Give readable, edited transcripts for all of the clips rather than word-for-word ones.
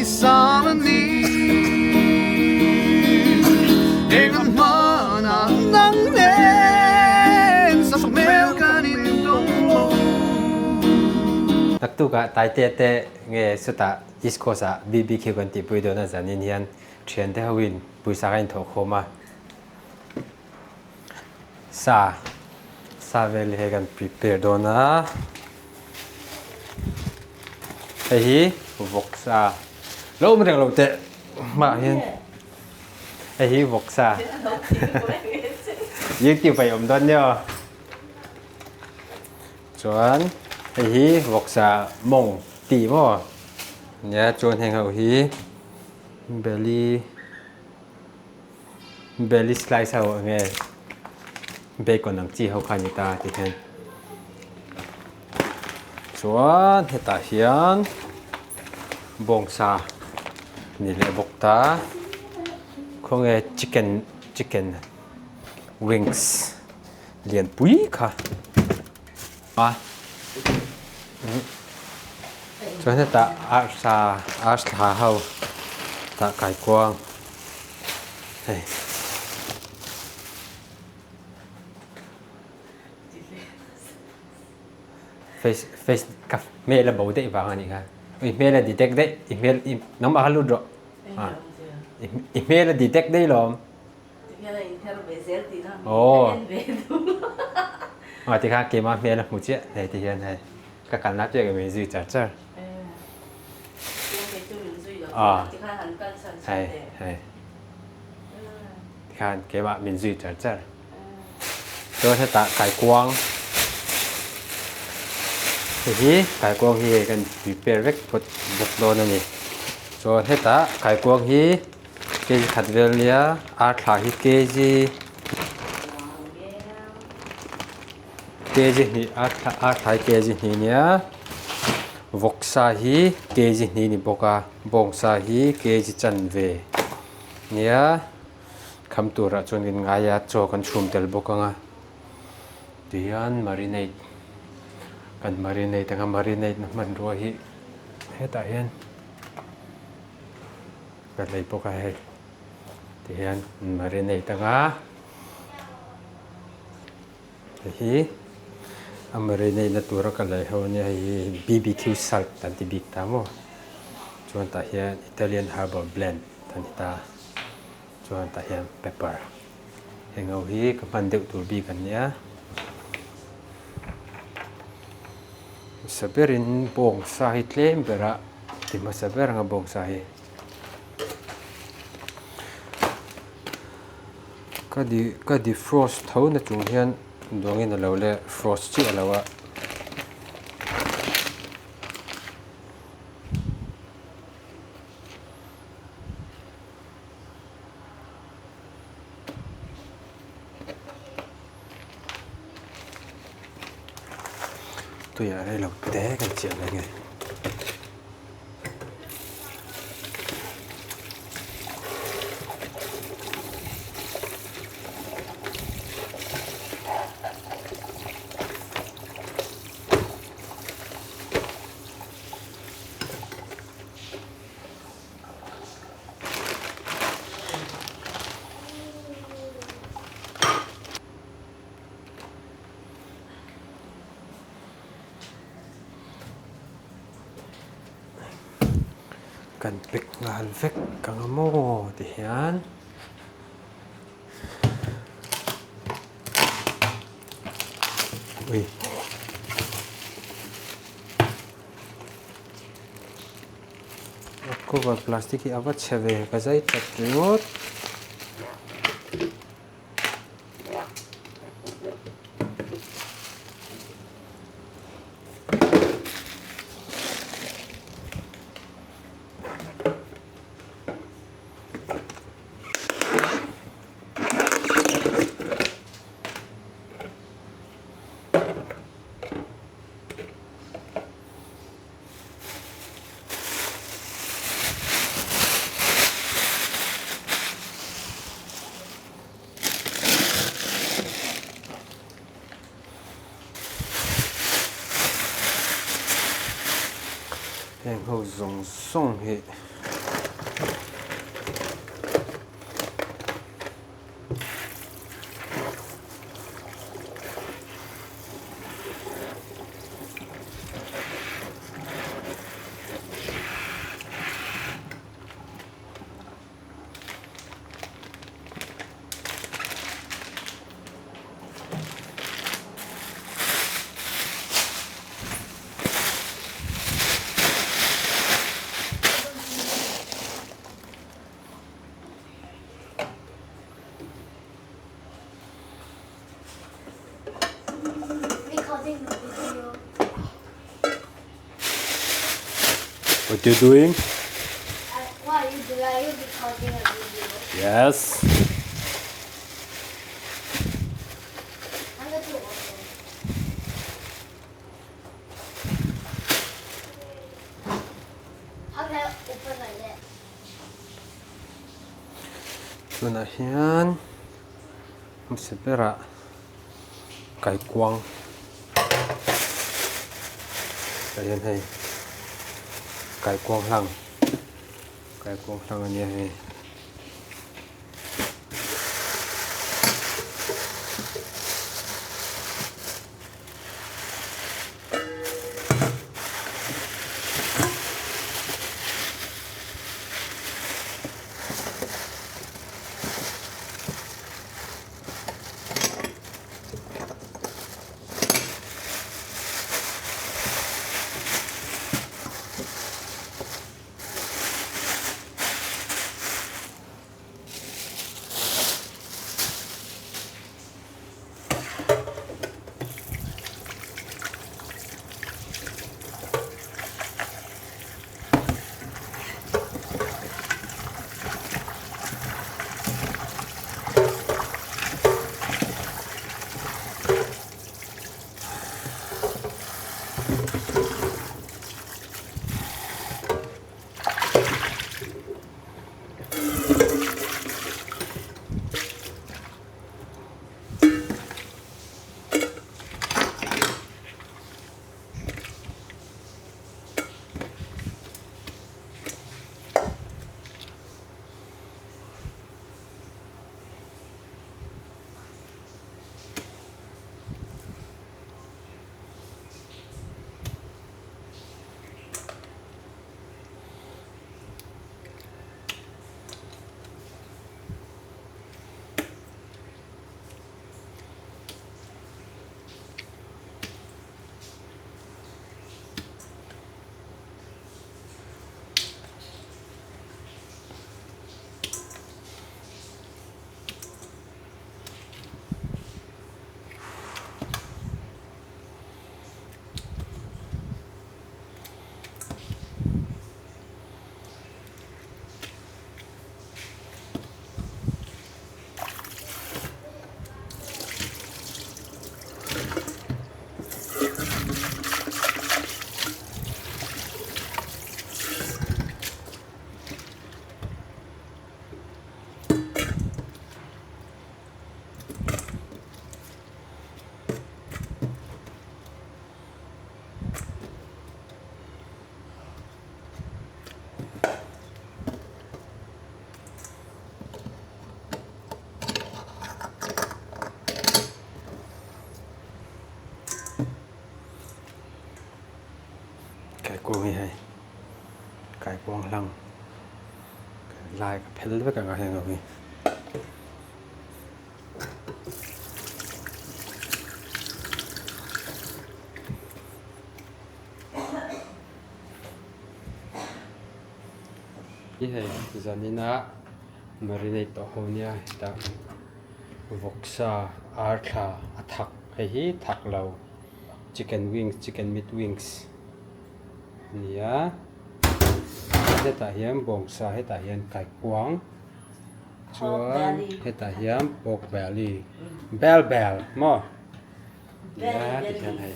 sal a ni. Eng an hmanah nang nen sahrawk hmel kan intawng lo. Naktukah Taite te nge chutah East Coast ah BBQ kan tihpui dawn a zanin hian thiante hoin pawisa ka inthawhkhawm a. Sa sa vel hi hei kan prepare dawn a hei hi vawksa lo awm reng lo teh hmaah hian hei hi vawksa youtube ah i awm dawn nia aw chuan hei hi vawksa mawng tih maw nia chuan heng ho hi belly. Belly slice ho enge bacon ang chi ho kha a ni ta ti hian chuan hetah hian bawngsa ni leh bawk ta khawnge chicken chicken wings lian pui kha a chuan hetah arsa arsa ho tah kaikuang. Hei. Face face ka hmel a bo daih vang a nih kha. I hmel a detect daih i hmel i nangmah kha lut rawh. Ha. I hmel a detect daih lawm. Aw. A tikha keimah hmel a hmu chiah hei ti hian hei ka kalna piah ka min zui char char. A hei hei tikhan keimah min zui char char. Chuan hetah kaikuang hei hi kaikuang hi hei kan prepare vek phawt bawk dawn a ni. Chuan hetah kaikuang hi kg khat vel nia ar thla hi kg kg hnih ar thla ar thla hi kg hnih nia vawksa hi kg hnih ni bawk a bawngsa hi kg chanve nia kham turah chuan kan ngai a chaw kan chhum tel bawk ang a tihian marinate kan marinate anga marinate na hmanrua hi hetah hian. Ka hlei bawk a hei tihian marinate anga hei hi a marinate na tura ka lei ho ania hei hi bbq salt an ti bik ta maw chuan tah hian Italian herbal blend an ti ta chuan tah hian pepper heng ho hi ka hman deuh tur bik an nia hmasa berin bawngsa hi tlem berah ti hmasa ber anga bawngsa hi. Ka di ka defrost tho na chung hian duangin a lo leh frost chiah lo a. Tuiah rei lo te kan chiah leh nge. Kan pack nghal vek ang a maw ti hian ui a cover plastic hi a va chhe ve ka zai chat ringawt. Heng ho zawng zawng hi. What you doing? Why you do are you recording a video? Yes. I'm going to open. How can I open like that? Tunah hian hmasa berah kaikuang tah hian hei kaikuang hlang kaikuang hlang a nia hei. Kaikuang hi hei kaikuang hlang lai ka phel vek ang a heng ho hi. Hi hei zanina marinate tawh ho nia hetah vawksa ar thla a thak hei hi thak lo chicken wings chicken meat wings a ni a hetah hian bawngsa hetah hian kaikuang chuan hetah hian pork belly bel bel maw nia tihian hei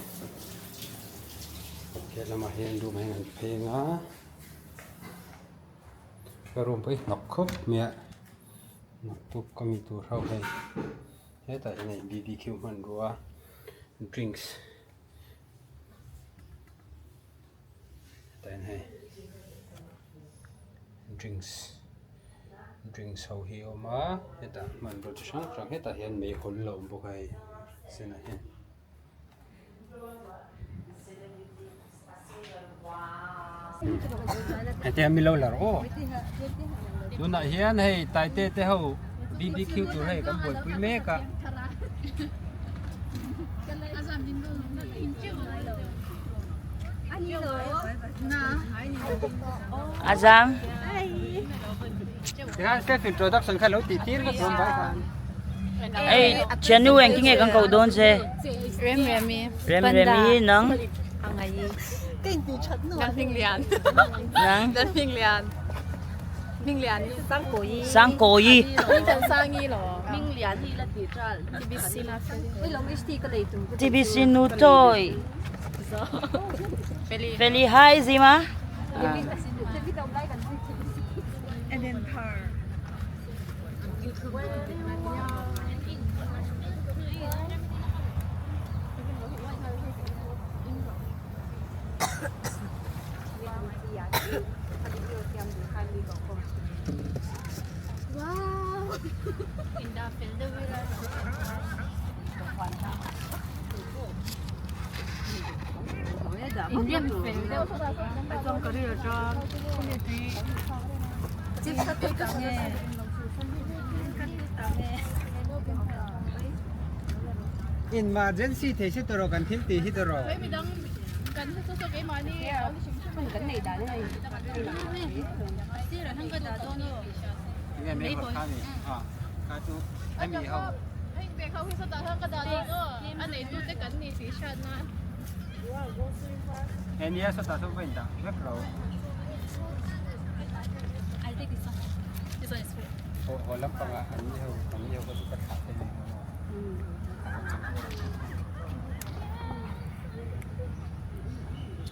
helamah hian room ah hian an pheng a. Ka room pawh hi hnawk khawp mai a hnawk tup ka mi tur ho hei hetah hian hei bbq hmanrua drinks hetah hian hei drinks drinks ho hi a awm a hetah hmanrua chi hrang hrang hetah hian meihawl a awm bawk a hei senah hian. Hetiang mi lo lar aw. Tunah hian hei Taite te ho BBQ tur hei kan buaipui mek a. Azam. Tikhan self introduction kha lo tih tir vek rawng vai khan. Ei thiannu engtin nge kan koh dawn che? Rem Remi. Rem Remi nang? Angai. Nang. Sangkawi. TBC nu toy. Feli hi Zima. Emergency thei se tawh kan thil tih hi tawh rawh.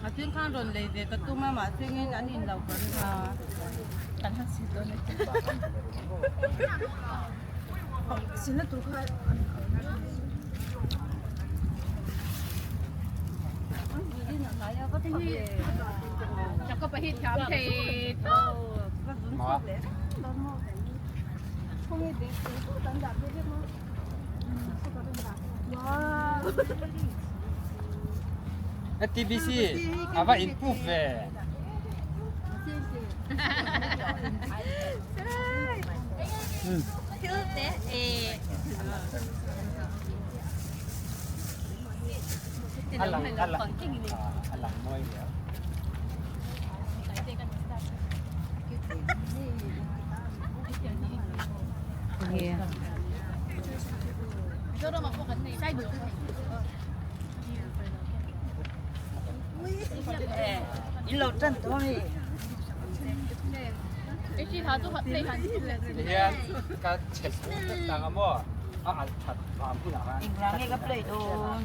A then khan rawn lei ve ka tum a mahse ngin an in lo ka ring a kan han si dawn a sina tur kha TBC a va in puk ve. A lang a lang a lang mawi viau. In lo tan tawh hei. Tihian ka chep tang a maw a alh that vam hunah khan. Engvang nge ka play dawn.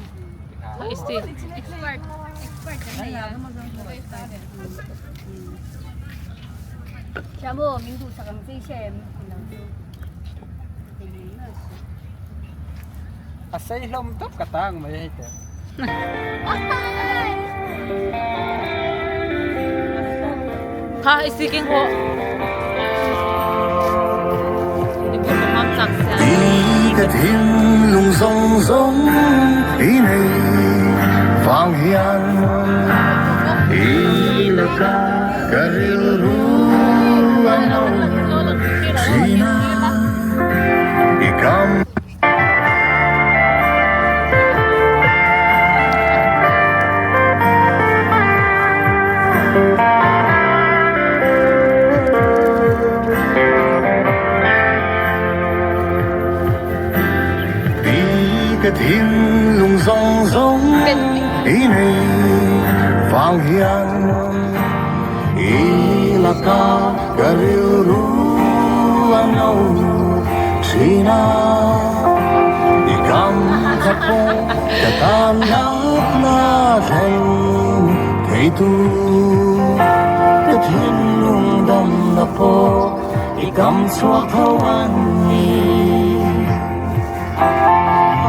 A sei hlawm tawp ka tang mai hei teh. Kha i si king ho. Ka thinlung zawng zawng i nei vang hian i laka ka rilru a no thin a i kam. Ka thinlung zawng zawng i nei vang hian i laka ka rilru a no thin a i kam khat pawh ka tan natna thleng thei tu ka thinlung damna pawh i kam chhuak tho an ni.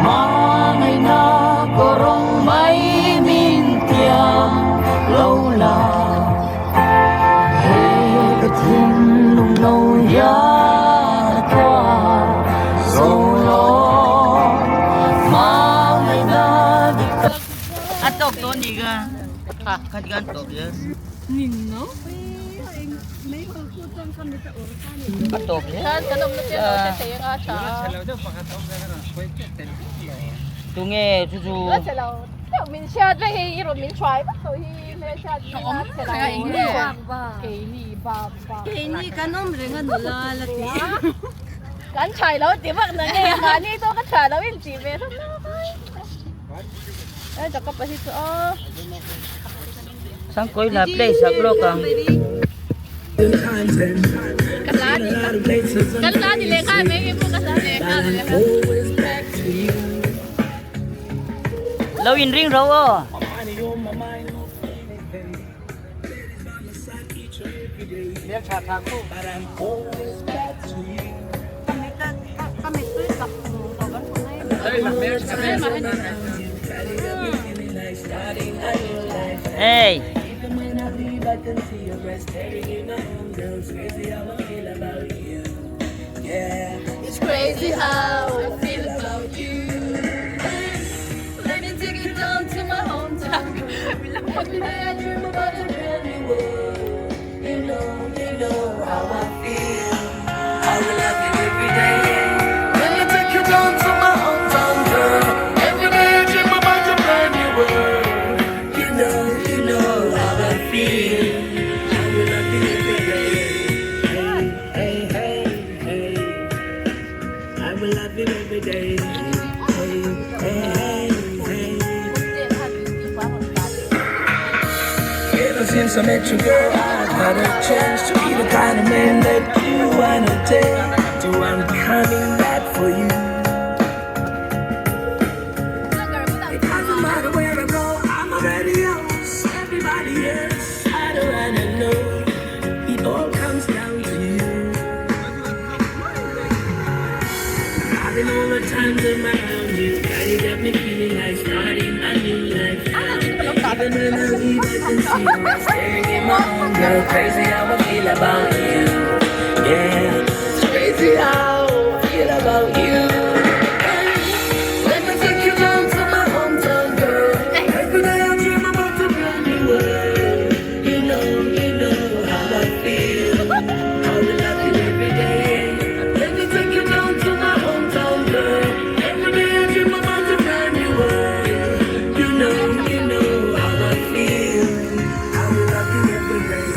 Hmangaihna kawrawng mai min tiam lo la he ka thinlung lo hian a tuar zo lo hmangaihna dik tak. A tawk tawh ni ka khat kan tawk hian. A tawp hian tunge chu chu Sangkawi hla play sak lawk ang. Lo in ring ro aw. Hey. It's crazy how I feel about you. Let me take you down to my hometown. Every day I dream about the brand new world. You know how I feel. I will love you every day. Let me take you down to my hometown, girl. Every day I dream about the brand new world. You know how I feel. I will love you every day. Hey, hey, hey, hey. I will love you every day. Hey, hey, hey, hey. Ever since I met you, girl, I've had a chance to be the kind of man that you wanna take. So I'm coming back for you. It doesn't matter where I go, I'm already yours. Everybody else, I don't wanna know. It all comes down to you. Having all the times around you, girl, you got me feeling like starting a new life. Even when I leave, I can see you staring in my own girl. Crazy how I feel about you. Yeah, it's crazy how I feel about you. Hey, let me take you down to my hometown, girl. Every day I dream about the brand new world. You know how I feel. I will love you every day. Let me take you down to my hometown, girl. Every day I dream about the brand new world. You know how I feel. I will love you every day.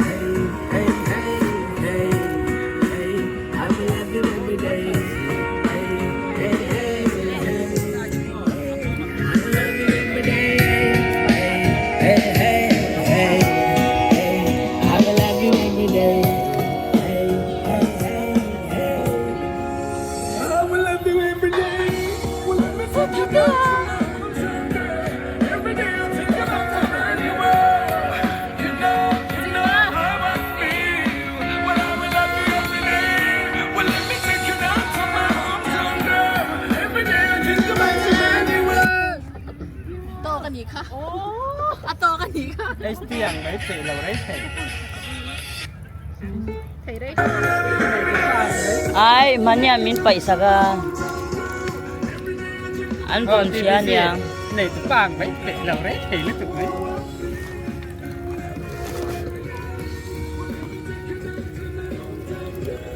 Hey, hey, hey, hey, hey. I will love you every day. Hey, hey, hey, hey. I will love you every day. Hey, hey, hey, hey. I will love you every day. Hey, hey, hey, hey. I will love you every day. Well, let me take you down to my hometown, girl. Every day I think about the brand new world. You know how I feel. Well, I will love you every day. Well, let me take you down to my hometown, girl. Every day I think about the brand new world. โตกันอีกค่ะอะโตกันอีกค่ะ Tiang mai thei lo rei thei. thei rei Ai mania min paih sak a an vawn chhia aniang. Nei tu pang mai thei lo rei thei lutuk mai.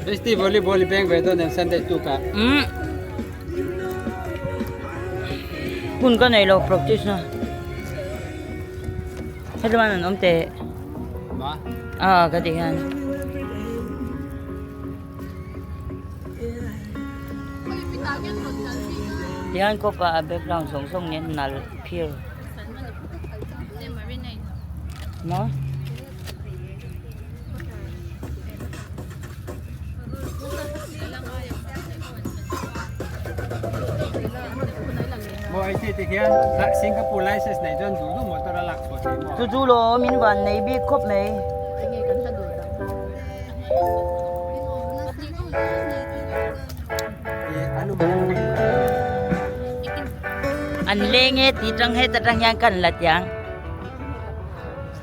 HT volleyball i beng ve dawn em Sunday tuk ah. Umm hun ka nei lo practice na hetichuan an awm teh. Ma? Ah ka ti hian. Tihian kawpa a background zawng zawng nen nalh phir. Maw? Maw ai ti ti hian Singapore license nei chuan duh duh motor a lak chhuah thei maw? Chu chu lawm in van nei bik khawp mai. An leng e tih tang heta tang hian kan la tiang.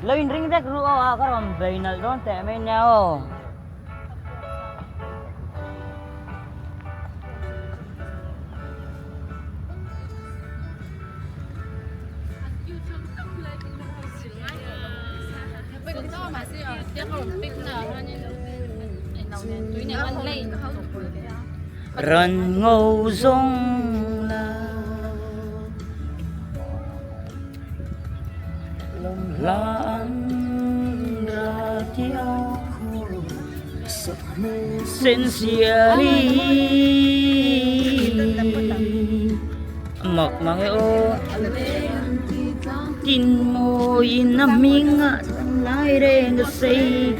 Lo in ring vek ru aw a ka rawn bei nalh dawn teh mai nia aw. Ran ngo zawng la Hla an ra tia Sensiari Mak mang e aw. Tin mawiin a hming ah lai reng a sei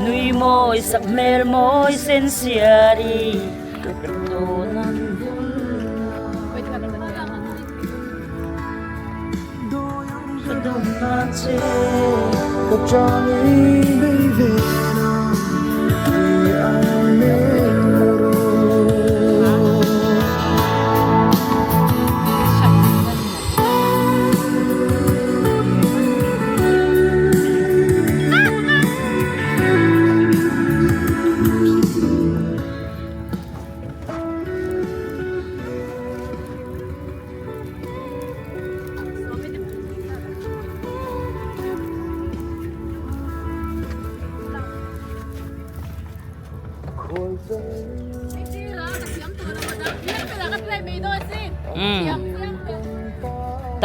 Nui mawi sak hmel mawi sen siari ka tawn an vul Ka dam nan che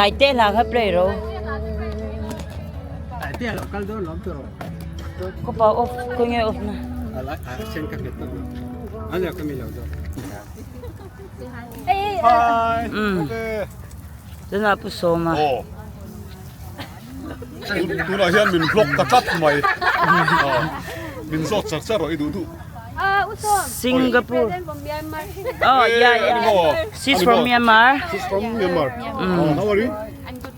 Taite hla kha play ro. Taite lo kal dawn lawm tur. Ko pa off ko nge off na. Ala a sen ka pet to. Ala ka mi lo do. Hi. Tuna pu sawma. Aw. Tunah hian min vlog ta tlat mai. Min zawt char char rawh i duh duh. Singapore. Oh yeah yeah. She's from Myanmar. She's from Myanmar. How are you? I'm good.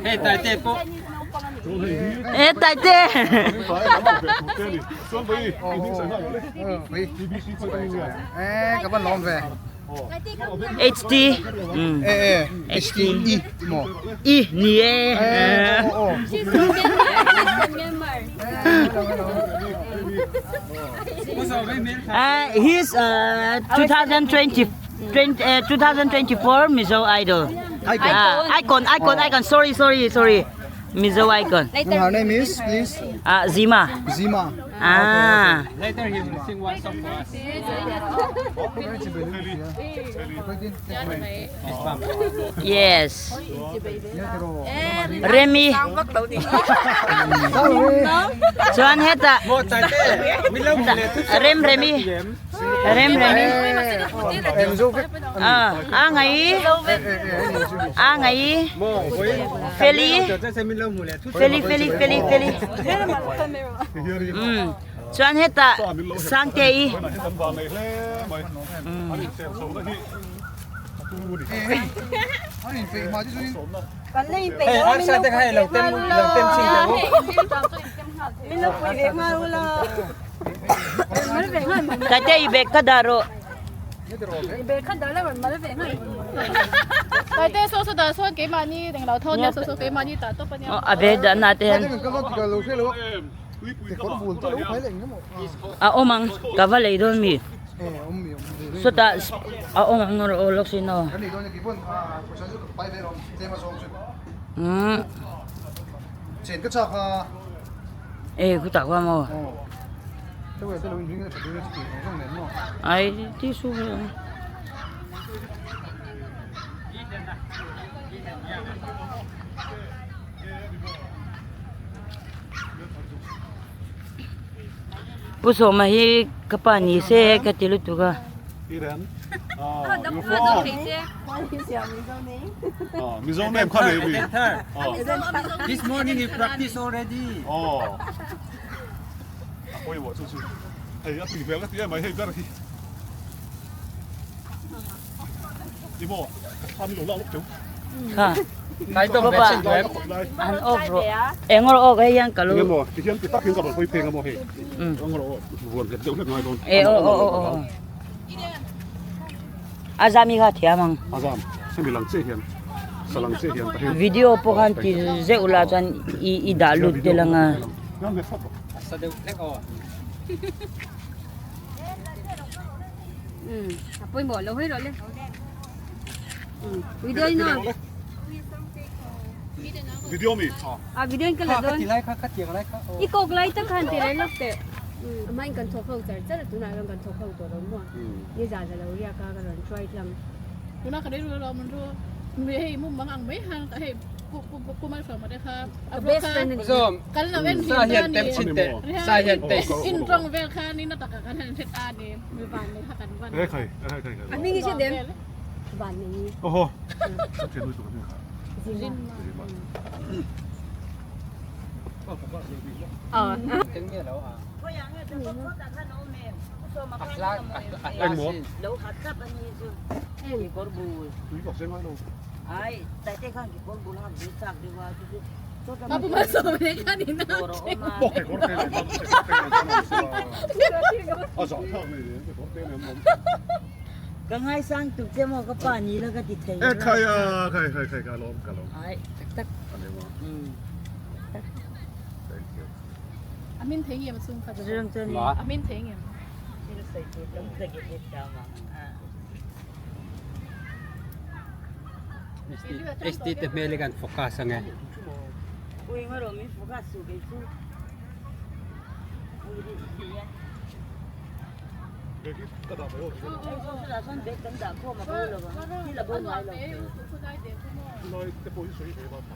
Hei Taite pawh. E Taite. Ê, các bạn lòm về. HT. Ê, ê, HT E maw? E ni e. Ê, aw, aw. She's from Myanmar. She's from Myanmar. He's 2020 20, 2024 Mizo Idol. Icon. Icon, icon, icon. Sorry, sorry, sorry. Mizo Icon. Her name is, please? Zima. Zima. Ah. Later he will sing one song for us. Yes. Remy. Chuan heta. Mo Taite. Mi lo hmu leh thu Rem Remy. Rem Remy. Ah, a ngai. A ngai. Feli. Feli Feli Feli Feli. Um. Chuan heta Sangtei. Hei arsa te kha hei lo tem lo tem ching teh u. Taite i bag kha dah rawh. Taite saw saw dah sawn keimahni englo tho nia saw saw keimahni tah tawp ania. A bag dah na te hian. A awm ang ka va lei dawn mi. Sawtah a awm ang rawh aw lawk sin aw. Umm. E khutah khuan maw. Ai ti su ve ang. Pu Sawma hi ka pa ni se ka ti lutuk a. Mizo name kha nei mi. This morning he practice already. Oh. A pawimawh chu chu. Hei a tui hmel ka ti em mai hei ber hi. Ti maw ka thla ni lo lak lawk teu. Kha. Papa an off rawh. Eng rawh aw hei hian ka lu. Eng emaw ti hian ti tak hian ka rawn hawi pheng a maw hei. Eng rawh aw vuan nghet deuh hlek ngai dawn. E aw aw aw aw. A zam hi kha thiam ang. A zam hemi lang chiah hian sa lang chiah hian ta hian. Video pawh khan ti zeuh la chuan i i dah lut tel ang a. A sa deuh hlek aw. A pawimawh lo hawi rawh le. Video in aw. Video mi. A video in ka la dawn. Kha ti lai kha kha tiang lai kha. I kawk lai tak khan ti lai lawk teh. Amahin kan thawk ho char char a, tunah chuan kan thawk ho tawh lo maw? Nizan a lo riak a, ka rawn try tlang. Tuna ka rilru lo mun ru mi hei mum mang ang mai han ka hei pu pu pu malsawma te kha a bawk kha kan lo en thin ta ni sa hian taste in tawng vel kha ni na taka kan han hre ta ni mi van nei kha kan van a hming hi hre dem van nei ni oho thian lui tuk kha zima Ka ngaisang tuk che maw ka pa ni la ka ti thei. Ai tak tak. A min thei ngem chung kha a min thei ngem. ST te hmel hi kan focus ange.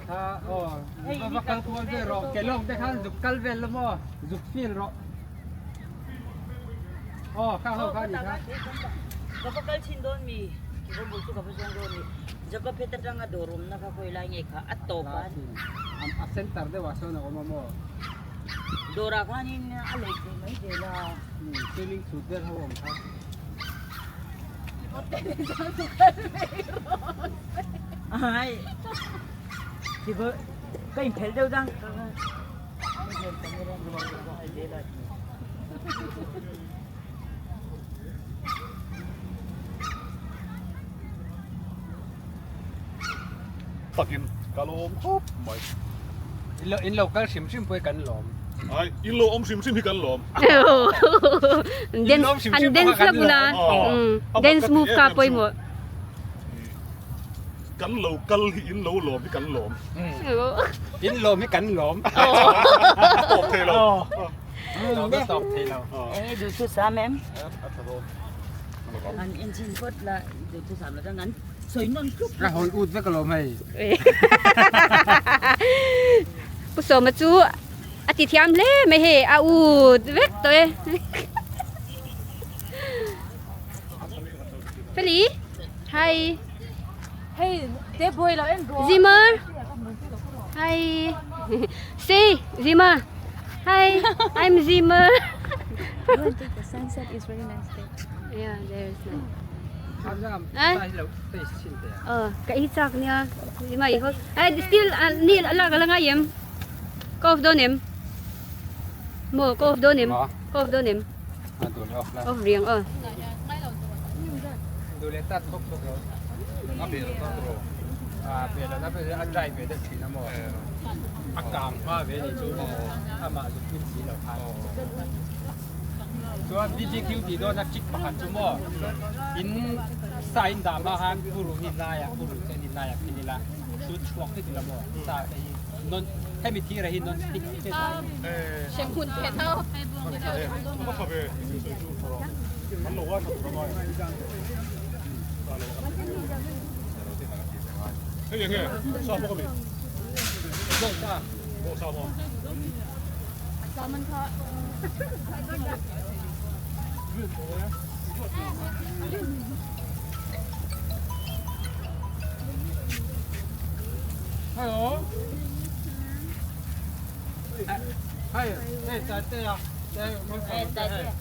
Kha aw va kal kual ve rawh kelawk te khan zuk kal vel la maw zuk feel rawh aw kha ho kha ni kha. Ka va kal thin dawn mi ka bul chu ka va zawng dawn mi Jacob het atanga dawr awmna kha khawi lai nge kha a tawp a a center deuh ah sawn a awm a maw. Dawrah khanin a lei thei mai zel a. Swimming suit vel ho awm kha. Ai. Ka in phelh deuh dang. Takin ka lawm khawp mai. In lo kal hrim hrim pawh hi kan lawm. Ai, in lo awm hrim hrim hi kan lawm. Dance, han dance la bula. Dance move kha pawimawh. Kan lo kal hi in lo lawm hi kan lawm. In lawm hi kan lawm. Tawp thei lo. Tawp thei lo. Eng duhtu sam em? An engine phawt la duhtu sam la chuan an sawi nawn tlup. Ka hawi ut vek alawm hei. Pu Sawma chu a ti thiam hle mai hei a ut vek tawh e. Feli, hi. Hei te buai lo en rawh. Zimmer. Hi. See, Zimmer. Hi, I'm Zimmer. The sunset is very nice there. Yeah, there is nice. Ờ, ka hi chak nia. Zimmer i ho. Ai still ni la ka la ngai em. Ka off dawn em? Mo, ka off dawn em? Ka off dawn em? Off riang aw. A kang hma ve ni chu amah zuk hmin si lo khan chuan BBQ tih dawn a trick pakhat chu maw in sa in dah hma khan purun in lai ah purun sen in lai ah khin ila chu chhuak vek ila maw sa te hi non hemi thir ah hi non stick ang chiah Hello. Hei, hei, Taitea. Hei, Taitea.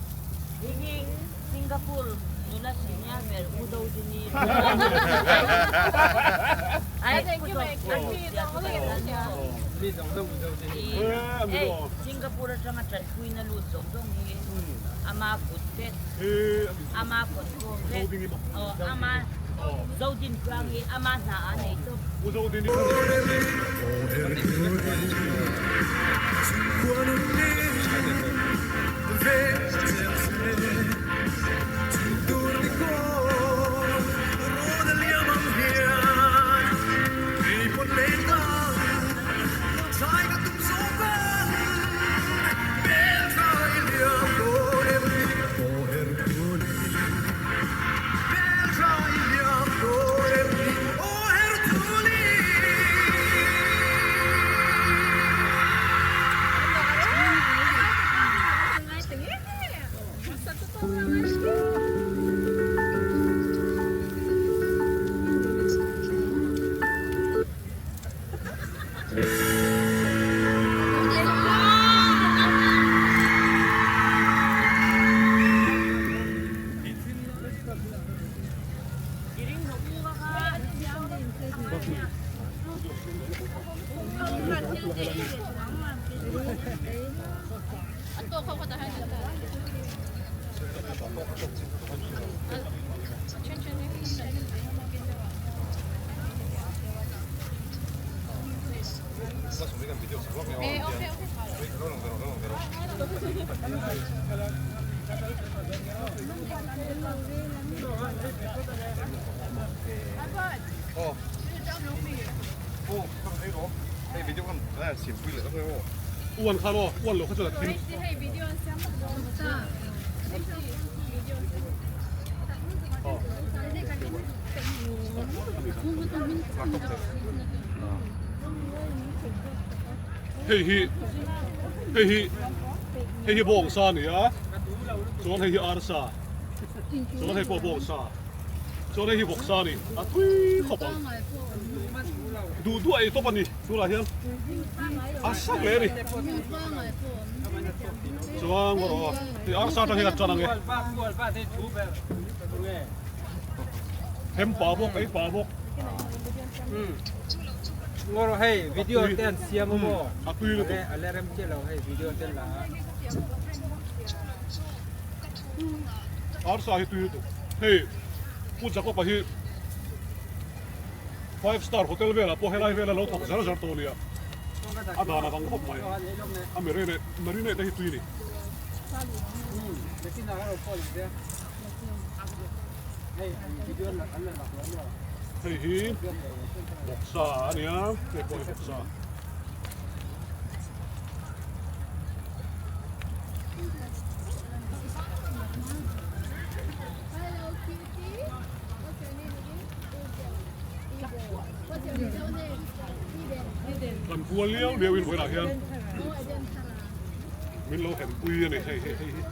Singapore nula senior ber U Do Dini. Hei, Singapore atanga tanpuina lut zawng zawng hi ama kut vek, ama kawtkhawm vek, ama Zodin tluang hi ama hna ah nei tawp. Uan kha maw uan lo kha chuan a thim. Hei hi hei hi hei hi bawngsa a ni a chuan hei hi arsa chuan hei pawh bawngsa chuan hei hi vawksa a ni a tui khawp ang duh duh a ei tawp a ni tunah hian a sak leh a ni chuan erawh hei arsa atang hian a tan ang e hem pah bawk ei pah bawk. Ngawr hei video te an siam a maw? A tui lutuk. A la rem chiah lo hei video te an la a. Arsa hi tui lutuk. Hei Pu Jacob-a hi five star hotel velah pawh helai vela lo thawk zar zar tawh a nia. A dan a vang khawp mai. A marinate marinate te hi tui a ni. Hei hi vawksa a nia hei pawh hi vawksa. Kan kual liau liau in vawiinah hian min lo hem pui a ni hei hei hei hi.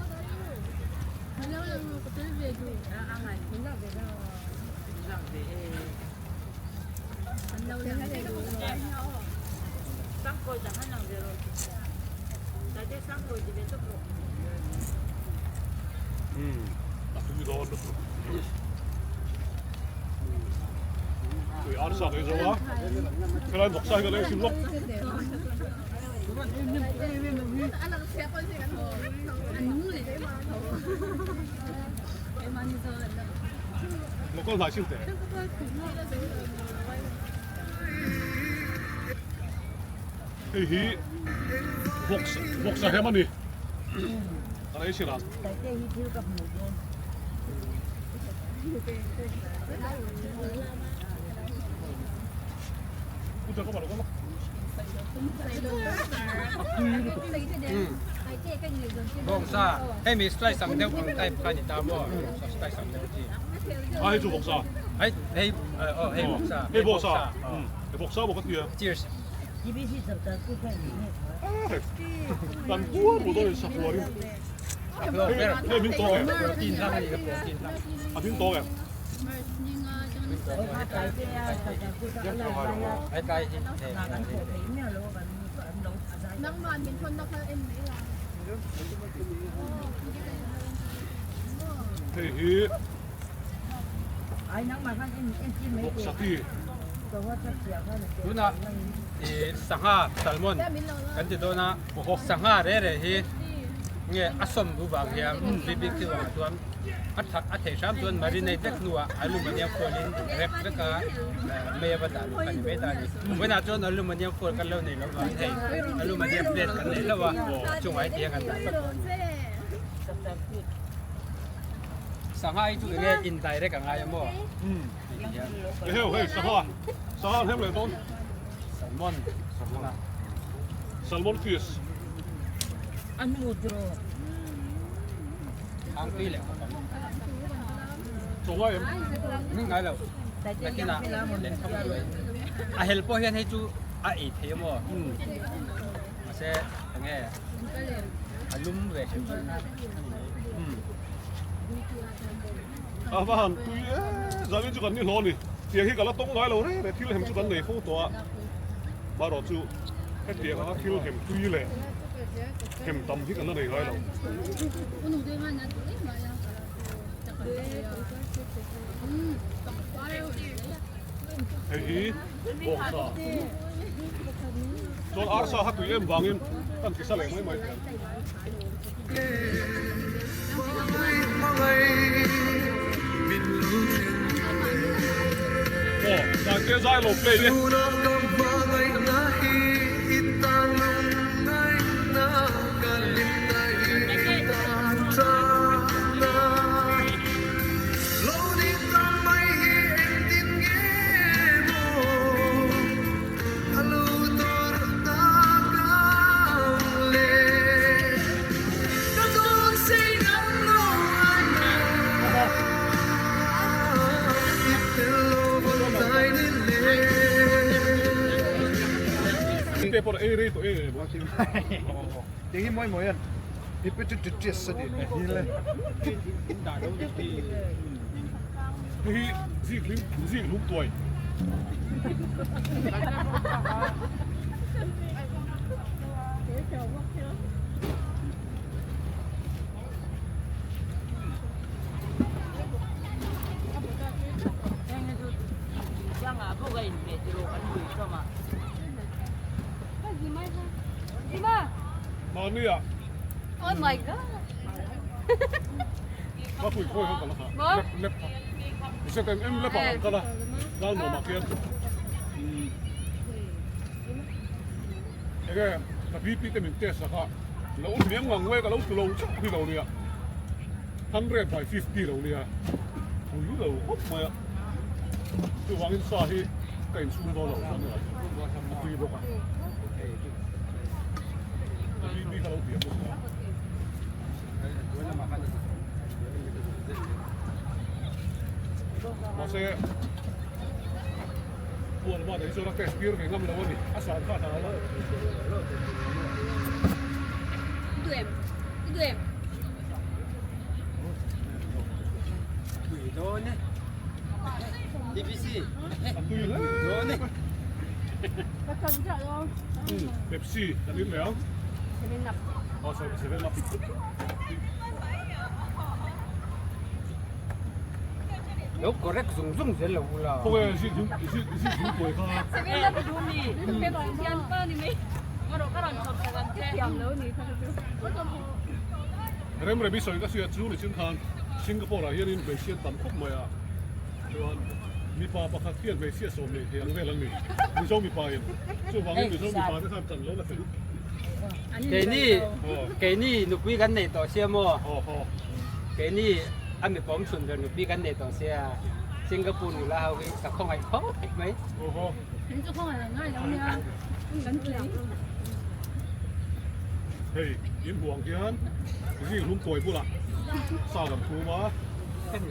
Tui arsa ka ei zo a, helai vawksa hi ka la ei hrim lawk. Local hnai sil teh. Hei hi vawksa vawksa hem a ni. Kan ei chin ang. Vawksa hei mi slice ang deuh ang type kha ni ta maw slice ang deuh chi a hei chu vawksa hei hei oh hei vawksa hei vawksa hei vawksa maw ka tia cheers kan kuar mu dawn in sahuar in hei min tawng em protein hlang ani ka protein hlang a min tawng em Hei hi vawksa ti. Tunah sangha salmon kan ti dawn a, sangha re re hi nge a sawm duh vang hian bik thil vangah chuan A that a theih hram chuan marinate vek hnuah aluminium foil in wrap vek a mei a va dah luh kha ni mai ta a ni. Vawiinah chuan aluminium foil kan lo nei lo vang hei aluminium plate kan nei hlauh a a chungah heti hian kan dah tawp a ni. Sangha hi chu enge indirect a ngai a maw? Hei ti hian. Eheu hei sangha sangha an hem leh dawn. Salmon salmon a. Salmon fish. Ang tui leh khawp ang. Chaw ngai em? Ni ngai lo. Nakinah len thawk chu ei. A hel pawh hian hei chu a ei thei a maw? Mahse enge a lum ve hrim hrim a ni mai. A va han tui e, zanin chu kan ni hlawh a ni. Tiang hi ka la tawng ngai lo reng reng, thil hem chu kan nei fo tawh a. Marawh chu hetiang anga thil hem tui leh hem tam hi kan la nei ngai lo. Hei hi bawngsa. Chuan arsa kha tui em vangin kan ti sa leh mai mai thei ang. Aw, Tante zai lo play e. Hei hi zik hlim zik hlum tuai. Mahni ah. Oh my god. Ka pui khawi ho ka la kha. Lep lep kha. Set em em lep ah an kal a. Lal nuam ah khian. Enge ka BP te min test a kha. Lo hniam ngang nge ka lo tu lo chauh hi lo nia. 100 by 50 lo nia. Pui lo khawp mai a. Chuvangin sa hi ka insum dawn lo chuan a tui bawk a. Ka BP kha lo hniam bawk a. Mahse puan vat ah hi chuan a test tir ve ngam lo a ni a san kha a hna lo. A tui hle Pepsi kan in leh ang. Oh sorry 7 up. Lo correct zung zung zel lo ula. Khawnge zik zik zik zik zik buai kha. 7 up du mi. Pepsi hian pa ni mai. Rem rem i sawi ka hriat chu nichin khan Singapore ah hianin hmeichhia tam khawp mai a chuan mipa pakhat hian hmeichhia 40 thei ang vel an ni Mizo mipa in chuvangin Mizo mipa te khan tan lo la fel. Keini keini nupui kan nei tawh sia maw keini a mipa awm chhun ber nupui kan nei tawh sia Singapore nula ho hi ka khawngaih khawp mai. Hei in huang hian zing hlum kawi bulah sa kan phum a. Kan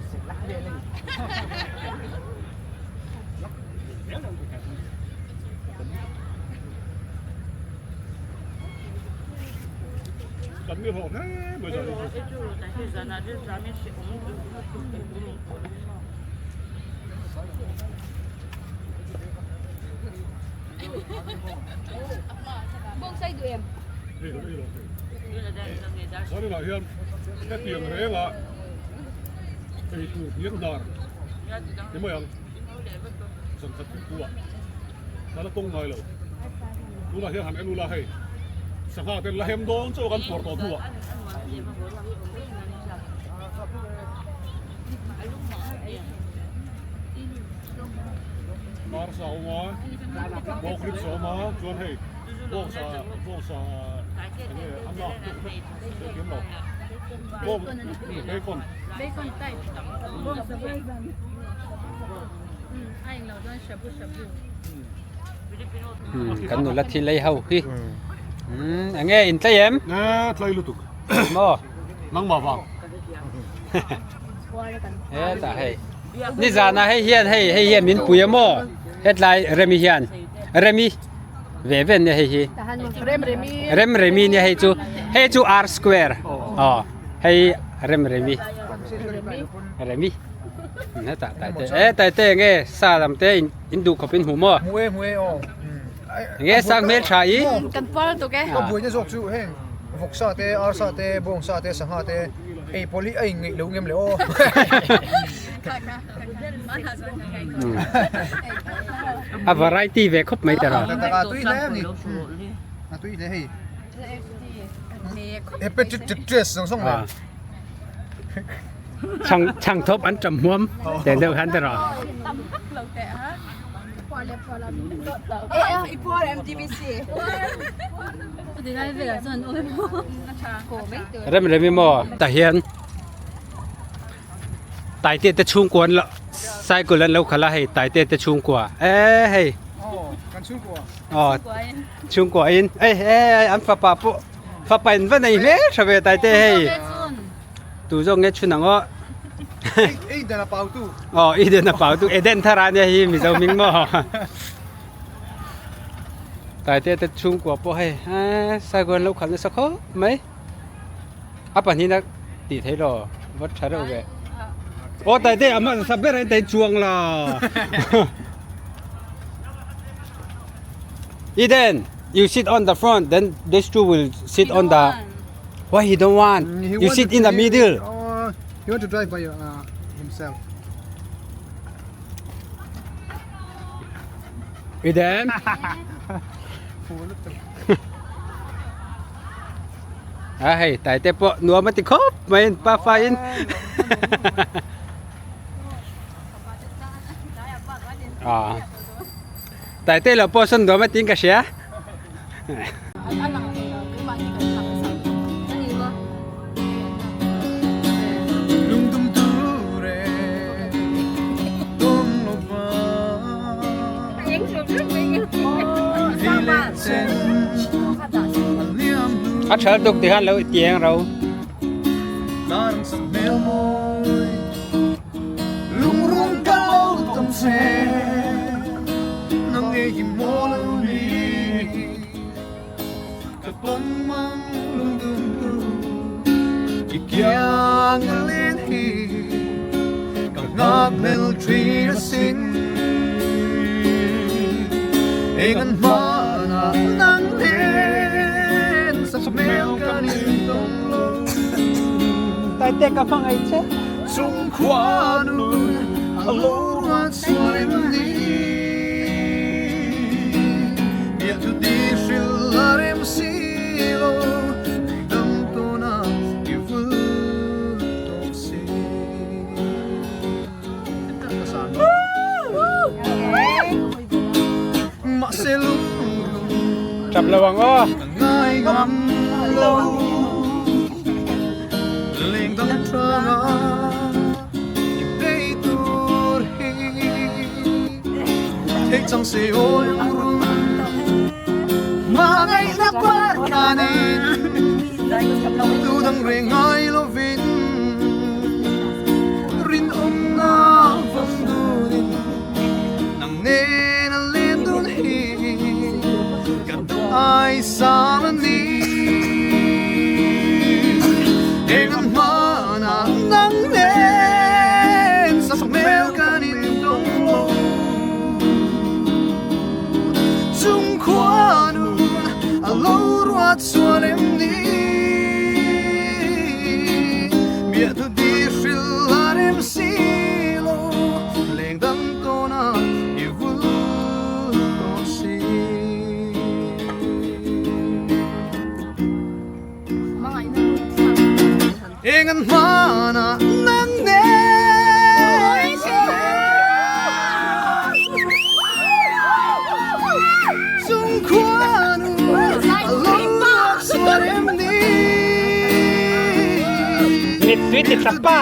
ni hlawh hle mai zan hi chu. Bawngsai duh em? Zaninah hian hetiang renga ei tur hniang hnar ni mai ang zan khat thil thu ah ka la tawng ngai lo. Tunah hian han en ula hei sangha ten la hem dawn chauh a kan pawr tawh hnuah. Arsa a awm a, bawk ribs a awm a, chuan hei bawngsa bawngsa eng nge a nak deuh hlek hriat thiam lo bawng bacon bacon type bawngsa version a englo chuan shabu shabu kan nula thil ei ho hi eng nge in tlei em e tlei lutuk maw nangmah vang Hetah hei nizanah hei hian hei hei hian min pui a maw hetlai Remi hian Remi ve ve nia hei hi Rem Remi nia hei chu hei chu R square aw hei Rem Remi Remi hetah taite e taite enge sa lam te in duh khawp in hmu maw hmu e hmu e aw enge sang hmel tha i kan pal tuk e ka buaina zawk chu heng vawksa te arsa te bawngsa te sangha te Ei pawh hi a inngeih lo ngem le aw. A variety ve khawp mai tara. A tui hle ani. A tui hle hei. Hepatitis zawng zawng nen. Chhang chhang thawp an ṭam huam te deuh khan tiraw. Rem rem i maw tah hian Taite te chhungkua an lo cycle an lo khalh a hei Taite te chhungkua e hei aw chhungkua in ei ei an fapa pawh fapa in va nei hmel tha ve Taite hei tu zawk nge chhun ang aw Eden a pau tu aw Eden a pau tu Eden thar a nia hi Mizo hming maw Taite te chhungkua pawh hei cycle an lo khalh nasa khawp mai. A pahnihna tih theih lo va tha reuh ve. Aw tai te a hmasa ber ah hian chuang la. Eden, you sit on the front, then these two will sit on the. Why he don't want? He You want sit to- in the he- middle. Oh, he want to drive by himself. Eden. A hei tai te pawh nuam a ti khawp mai an pa fa in a tai te lo pawh sawn nuam a tiin ka hria. A ṭhal tuk ti khan lo i tiang ro. Tai te ka hmangaih che. Chap lo ang aw. Mittui ti tla pa.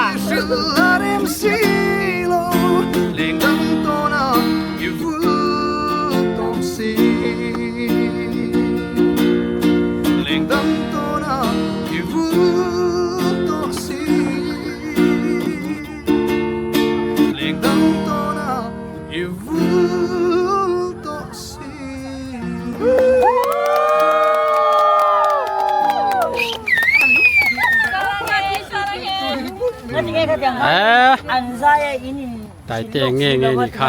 Taite nge nge ni kha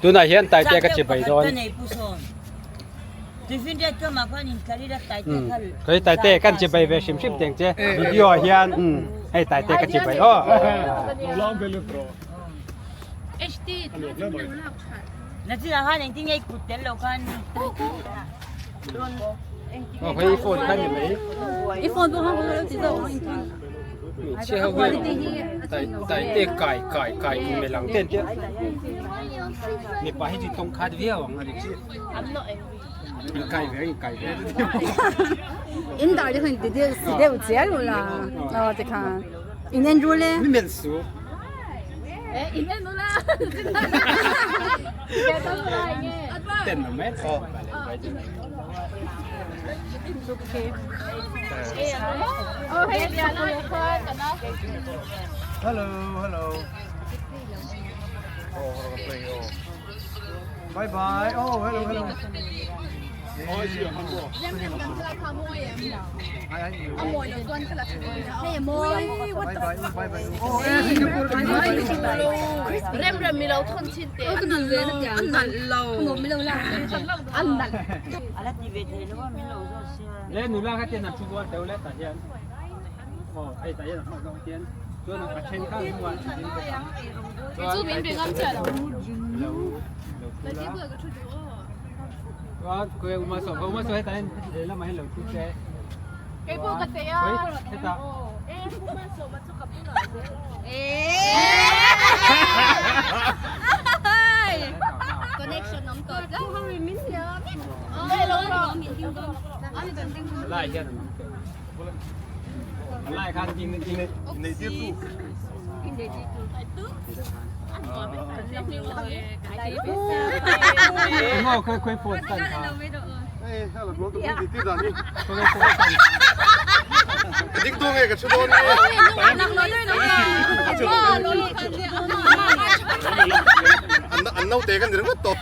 tunah hian taite ka chi bai dawn kei taite kan chi bai ve hrim hrim teng che video ah hian. Hei tai te ka chi bai aw. Na chi ah khan engtin nge i kut tel lo khan. Aw hei phone khan ni mai. I phone pawh khan ka lo ti zawk ang in thun. Che ho hei tai tai te kai kai kai melang ten te. Mipa hi chu tawng khat viau ang a ni. In kai ve in kai ve. In dar te khan ti deuh si deuh chial ula. Aw ti khan. In en rul e. Mi mel su. Eh in en ula. Ten na mai. Oh hei Hello hello. Oh play oh. Bye bye. Oh hello hello. Bye bye bye bye. Oh eh Singapore bye bye. Rem rem mi lo thon chin te. An nalh lo. An nalh. Ala ti ve thei lo a min lo zawt sia. Le nula kha tian an thu kual deuh le tah hian. Aw hei tah hian an hmang zawk tian. Chuan a then kha an hmuh a an ding bawk a. Chu min be ngam chiah lo. Lo lo thu la. Chuan khawi uma saw uma saw hetah hian lehlamah hian lo thu che. Kei pawh ka tei a. Khawi hetah. Connection awm tawh tlat. Lai hian an awm tawh. A lai khan ding ding Nei tir tu. Ngo khoi khoi phone tan kha. Hey, hello, bro. Tu ti tir dan ni. Khoi phone tan. Ding tu nge ka chu don ni. An an nau te kan ringawt tawh.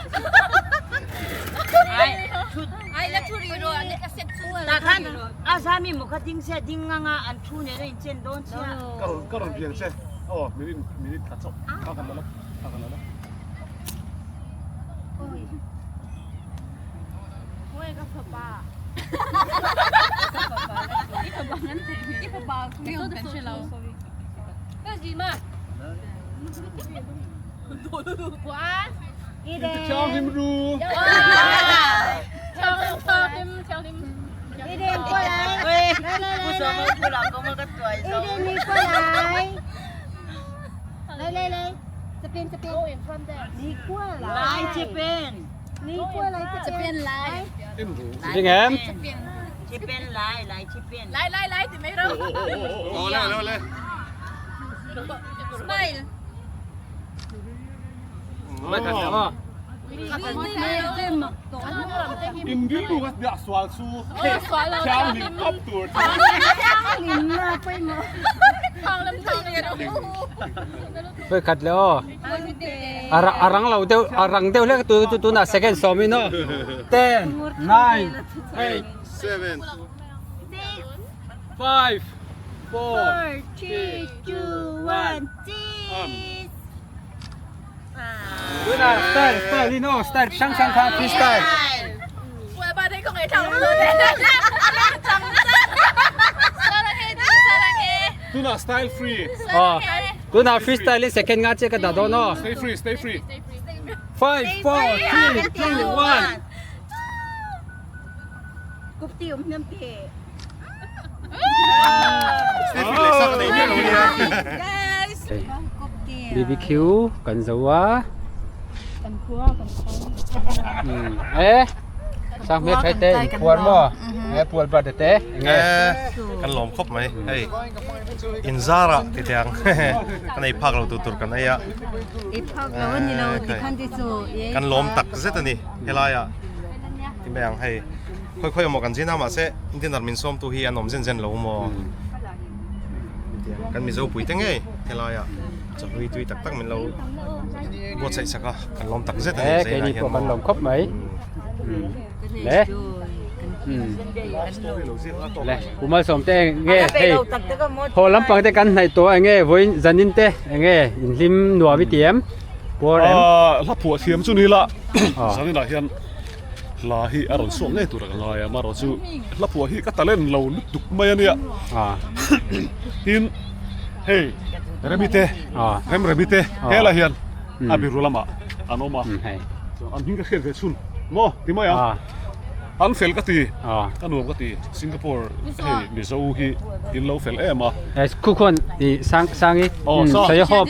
Ai thu Ai la thu ri ro an ka set chu ta khan a zami mo kha ding sia ding anga an thu ne in chen dawn sia. Ka rawn ka rawn biang che. Aw minute minute khat chauh. Ka kan la la. Ka kan la la. Chang him ru. Lai che pen. Ding em. Che pen lai lai che pen. Lai lai lai ti mai ro. Aw le le le. Smile. Mai khat aw. In dil lu ka dah sual chu. Thiang lim top tur. Voi khat le aw. A rang lo deuh a rang deuh hlek tu tu tunah second sawm in aw. 10 9 8 7 5 4 3 2 1 cheese. Tunah style style in aw style hrang hrang kha free style. Tunah style free. Aw tunah free style in second nga che ka dah dawn aw. Stay free stay free. 5 4 3 2 1. Stay free leh sak a nei miah lo nia. BBQ kan zo a. E sang hmel thai te in phuar maw e pual bar te te enge kan lawm khawp mai hei in zara ti tiang kan ei phak lo tur tur kan ei a Ei phak lo ani lo ti khan te chu kan lawm tak zet ani helai ah ti mai ang hei khawi khawi emaw kan zin a mahse dinner min sawm tu hi an awm zen zen lo maw kan mizo pui te ngei helai ah chahlui tui tak tak min lo buatsaih sak a kan lawm tak zet ani e keini pawh kan lawm khawp mai le le kumal sawm te nge hei haw lampang te kan hnaih tawh enge vawiin zanin te enge inhlim nuam i ti em puar em hla phuah thiam chu ni la zanin ah hian hla hi a rawn chhuak ngei tur a ka ngai a amaherawhchu hla phuah hi ka talent lo lutuk mai a nia tin. Hei Remi te Rem Remi te helai hian a biru lamah an awm a an hming ka hriat ve chhun maw ti mai ang an fel ka ti ka nuam ka ti Singapore hei Mizo hi in lo fel em a. Khu khuan i sang sangi sawi hawp.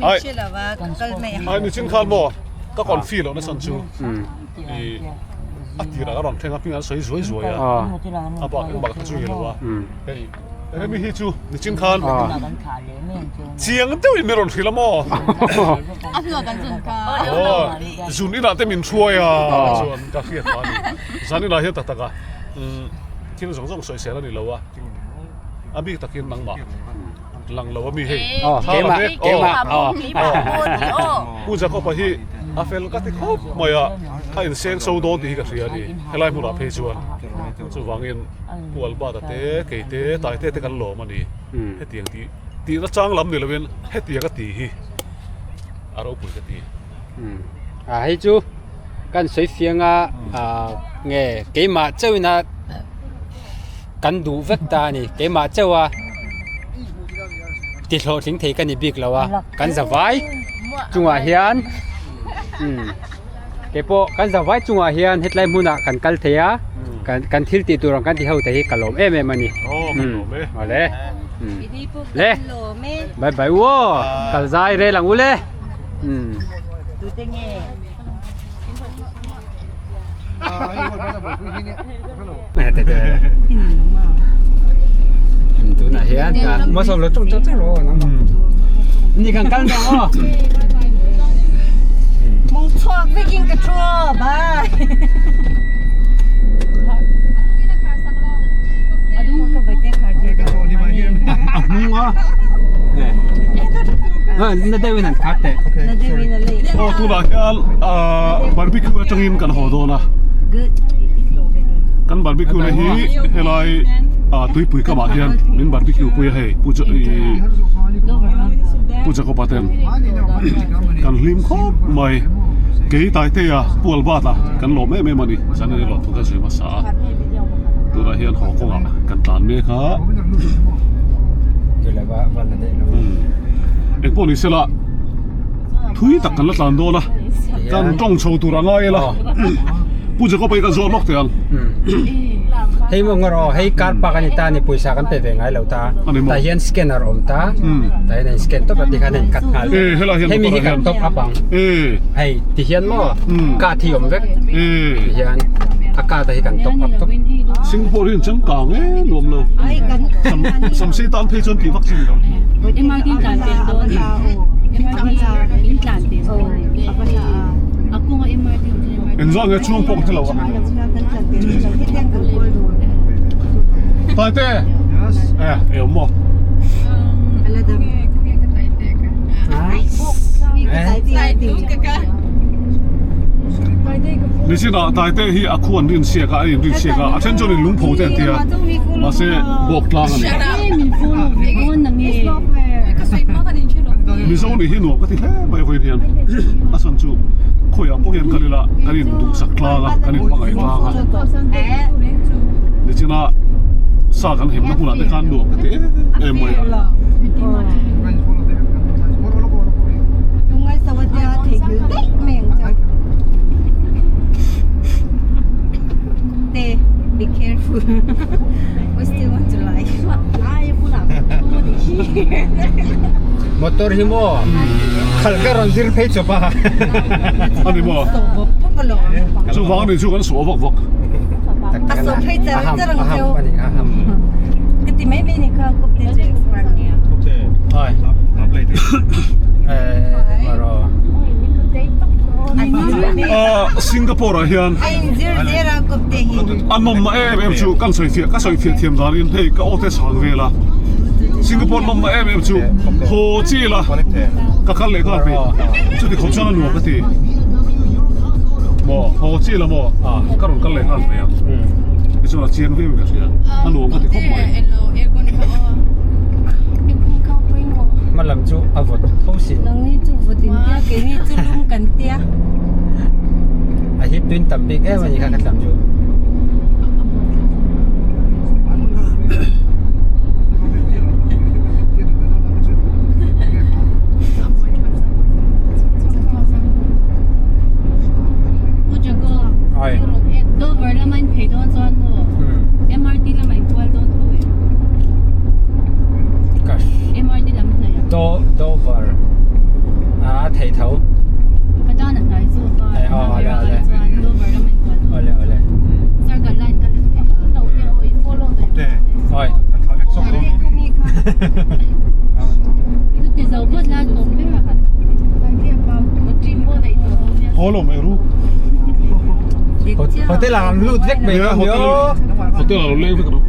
Ai ai nichin khan maw ka confi loh na chhan chu i a tirah ka rawn thleng a hming an sawi zuai zuai a a bak engmah ka hre zui lo a hei Remi hi chu nichin khan chiang deuhin min rawn hrilh a maw A hnuah kan zun kha aw zun inah te min hruai a chuan ka hriat phah a ni zan inah hian tak tak a thil zawng zawng sawisel a ni lo a a bik takin nangmah lang lo a mi hei keimah keimah Pu Jacob-a hi a fel ka ti khawp mai a a inseng so dawn tih hi ka hria a ni helai hmunah phei chuan chuvangin Pu Albert-a te kei te Taite te kan lawm a ni hetiang tih tihna chang lam ni lovin hetiang a tih hi a ropui ka ti. A hei chu kan sawi fiang a nge keimah chauhin a kan duh vek ta a ni keimah chauh a ti hlawhtling thei ka ni bik lo a kan zavai chungah hian umm keipawh kan zavai chungah hian hetlai hmunah kan kal thei a kan kan thil tih tur ang kan ti ho te hi ka lawm em em a ni umm awle umm le bye bye u aw kal zai rel ang u le umm. Tunah hian ni kan kal dawn aw. Mong chhuak vekin ka thu aw bye. Na deuhin an khar teh. Aw tunah hian barbecue atangin kan haw dawn a kan barbecue na hi helai tuipui kamah hian min barbecue pui a hei pu pu Jacob-a ten kan hlim khawp mai kei Taitea Pu Albert-a kan lawm em em a ni zan in lawm thu ka zui hmasa a tunah hian haw kawngah kan tlan mek a engpawh ni sela. Thui tak kan la tlan dawn a, kan tawng chho tur a ngai ila Pu Jacob hi ka zawt lawk teh ang. Hei maw ngawr aw, hei car park a ni ta a ni, pawisa kan pe ve ngai lo ta, tah hian scanner a awm ta, tah hian a in scan tawp a tikhan a in cut nghal vek, hemi hi kan top up ang, hei ti hian maw card hi a awm vek, ti hian a card a hi kan top up tawp. Singapore hi an changkang e nuam lo, Samsei tan phei chuan tih vak chi ni lo. Engzah nge chhung pawh ka hre lo a. Taite! Eh, e awm maw? Nichinah Taite hi a khu an rin siak a, a inrin siak a, a then chuan in lungpho te an ti a, mahse bawk tlang a ni. Mizo nih hi nuam ka ti hle mai vawiin hian a chhan chu khawiah pawh hian kal ila kan in duhsak tlang a kan in hmangaih tlang a nichina sa kan hemna hmunah te khan nuam ka ti em em mai a. Be careful. We still want to lie. Motor hi maw khalh ka rawn zir phei chawp a. Ani maw? Chuvang ni chu kan suah vak vak. A sawh phei char char ang cheu. Ka ti mai mai ni kha kup te chu expert nia. Ai. Eh, maro. Singapore ah hian a nawmna em em chu kan sawi fiah ka sawi fiah thiam danin hei ka aw te chhang vel a Singapore nawmna em em chu haw chi ila ka kal leh nghal peih chuti khawp chuan a nuam ka ti maw haw chi ila maw ka rawn kal leh nghal peih ang tichuan a chiang viau in ka hria a nuam ka ti khawp mai. Hma lam chu a vawt tho sin. Nangni chu vawt in tia keini chu lum kan tia. A hip tuin tam bik em a ni kha ka tlam chu. Haw lo mai ru. Hotel ah an lut vek mai dawn nia. Hotel ah lo leng vek ru.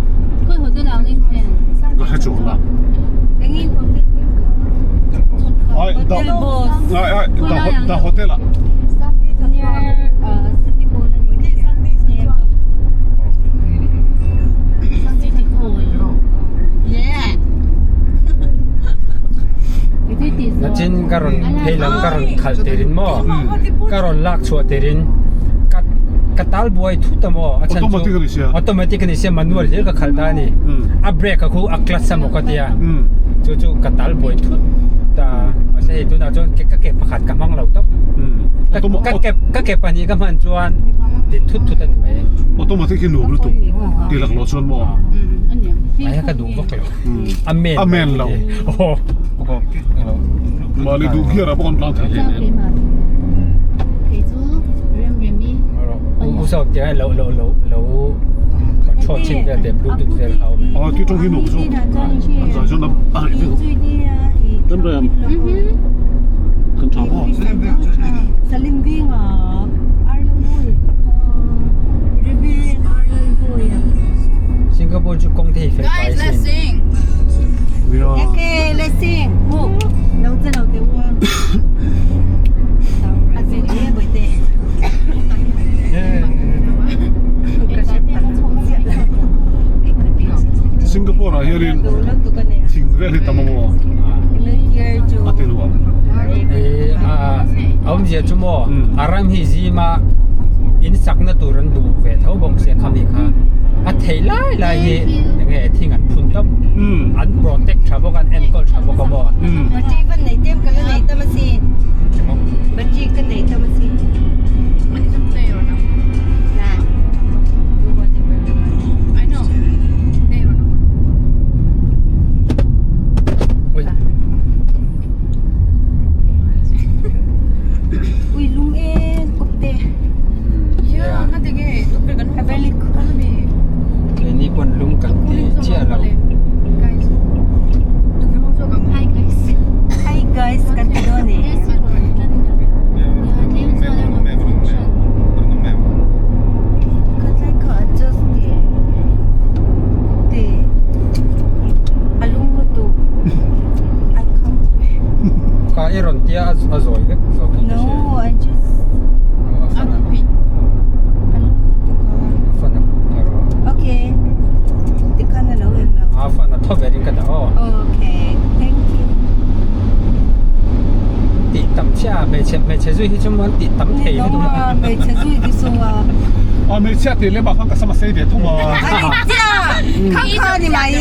Khawi hotel ah leng chen? Ka hre chuang la. Engin hotel Ai da ai ai da da hotel ah. Near city hall ani. City hall. Yeah. Nachin ka rawn phei lam ka rawn khalh tirin maw ka rawn lak chhuah tirin ka ka tal buai thut a maw a chhan chu automatic a ni sia manual hlir ka khalh ta a ni a brake a khu a clutch a maw ka tia chu chu ka tal buai thut ta mahse hei tunah chuan ka ke pakhat ka hmang lo tawp ka ke ka ke pahnih ka hman chuan din thut thut a ni mai automatic hi nuam lutuk ti laklawh chuan maw ai ka duh vak lo a men a men lo mahni duh gear ah pawh kan tlang thei hle u sao tia lo lo lo lo control chin vel te bluetooth vel kha awm a ti tawng hi nuam chu an zai chuan a reh vek kan rem kan tha maw Salim Vinga Arlan Boy Reverend Arlan Boy Singapore chu kawng te hi fel pai sin Okay let's sing Lo che lo te wa A zui te boi te Singapore ah hianin thing vel hi tam a maw a ti nuam a awmzia chu maw a ram hi zima in sakna tur an duh ve tho bawk sia khami kha a thei lai lai hi enge thing an phun tawp an protect tha bawk a an enkawl tha bawk a maw Battery van nei tem ka la nei tam asin Battery ka nei tam asin Na Do whatever you want I know. Ui lung e kawp te. Keini pawn lung kan ti chiah lo. Hi guys. Hi guys kan ti dawn e. Khatlai kha adjust te kawp te a lung lutuk I can't. Ka i rawn tia a zawi vek zawk in ka hria. No I just A fan a a fan a Okay tikhan a lo eng lo. A fan a thaw ber in ka dah aw. Okay thank you. Tih tam chiah a hmeichhe hmeichhe zui hi chu maw an tih tam thei lutuk a. Hmeichhe zui hi chu a. A hmeichhia tih leh mah khan ka sam a sei ve thung a. A dik chiah khang kha ni mai.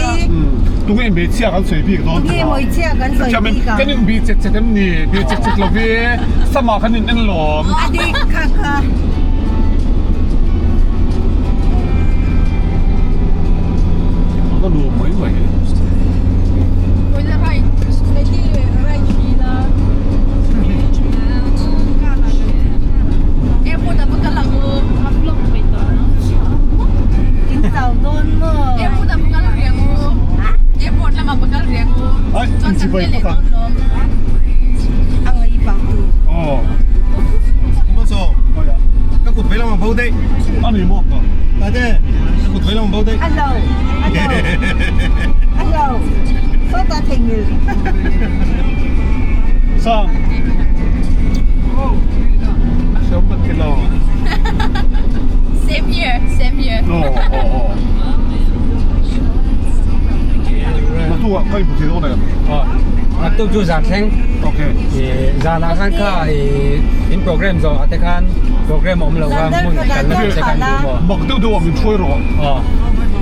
Tunge hmeichhia kan sawi bik dawn Tunge hmeichhia kan sawi bik ang. Kan in bih chet chet em ni? Bih chet chet lo hi samah khan in en lawm. A dik kha kha. A va nuam mai mai. In chau dawn maw? Ai, in chi bai phawt a. A ngaih pah tu. Aw. Ka kut vei lamah bo daih. A ni maw? Tate, ka kut vei lamah bo daih. A lo, a lo, a lo. Sawtah theihnghilh. Sang. Siam kan ti lo. Same here, same here. Aw, aw, aw. Naktuk ah ka inhmu thei dawn em? Aw, naktuk chu zan thleng. Okay. Zanah khan kha in program zawh ah te khan program a awm lo kha hmun kalna tur te khan duh maw? Mak deuh deuh ah min hruai rawh. Aw,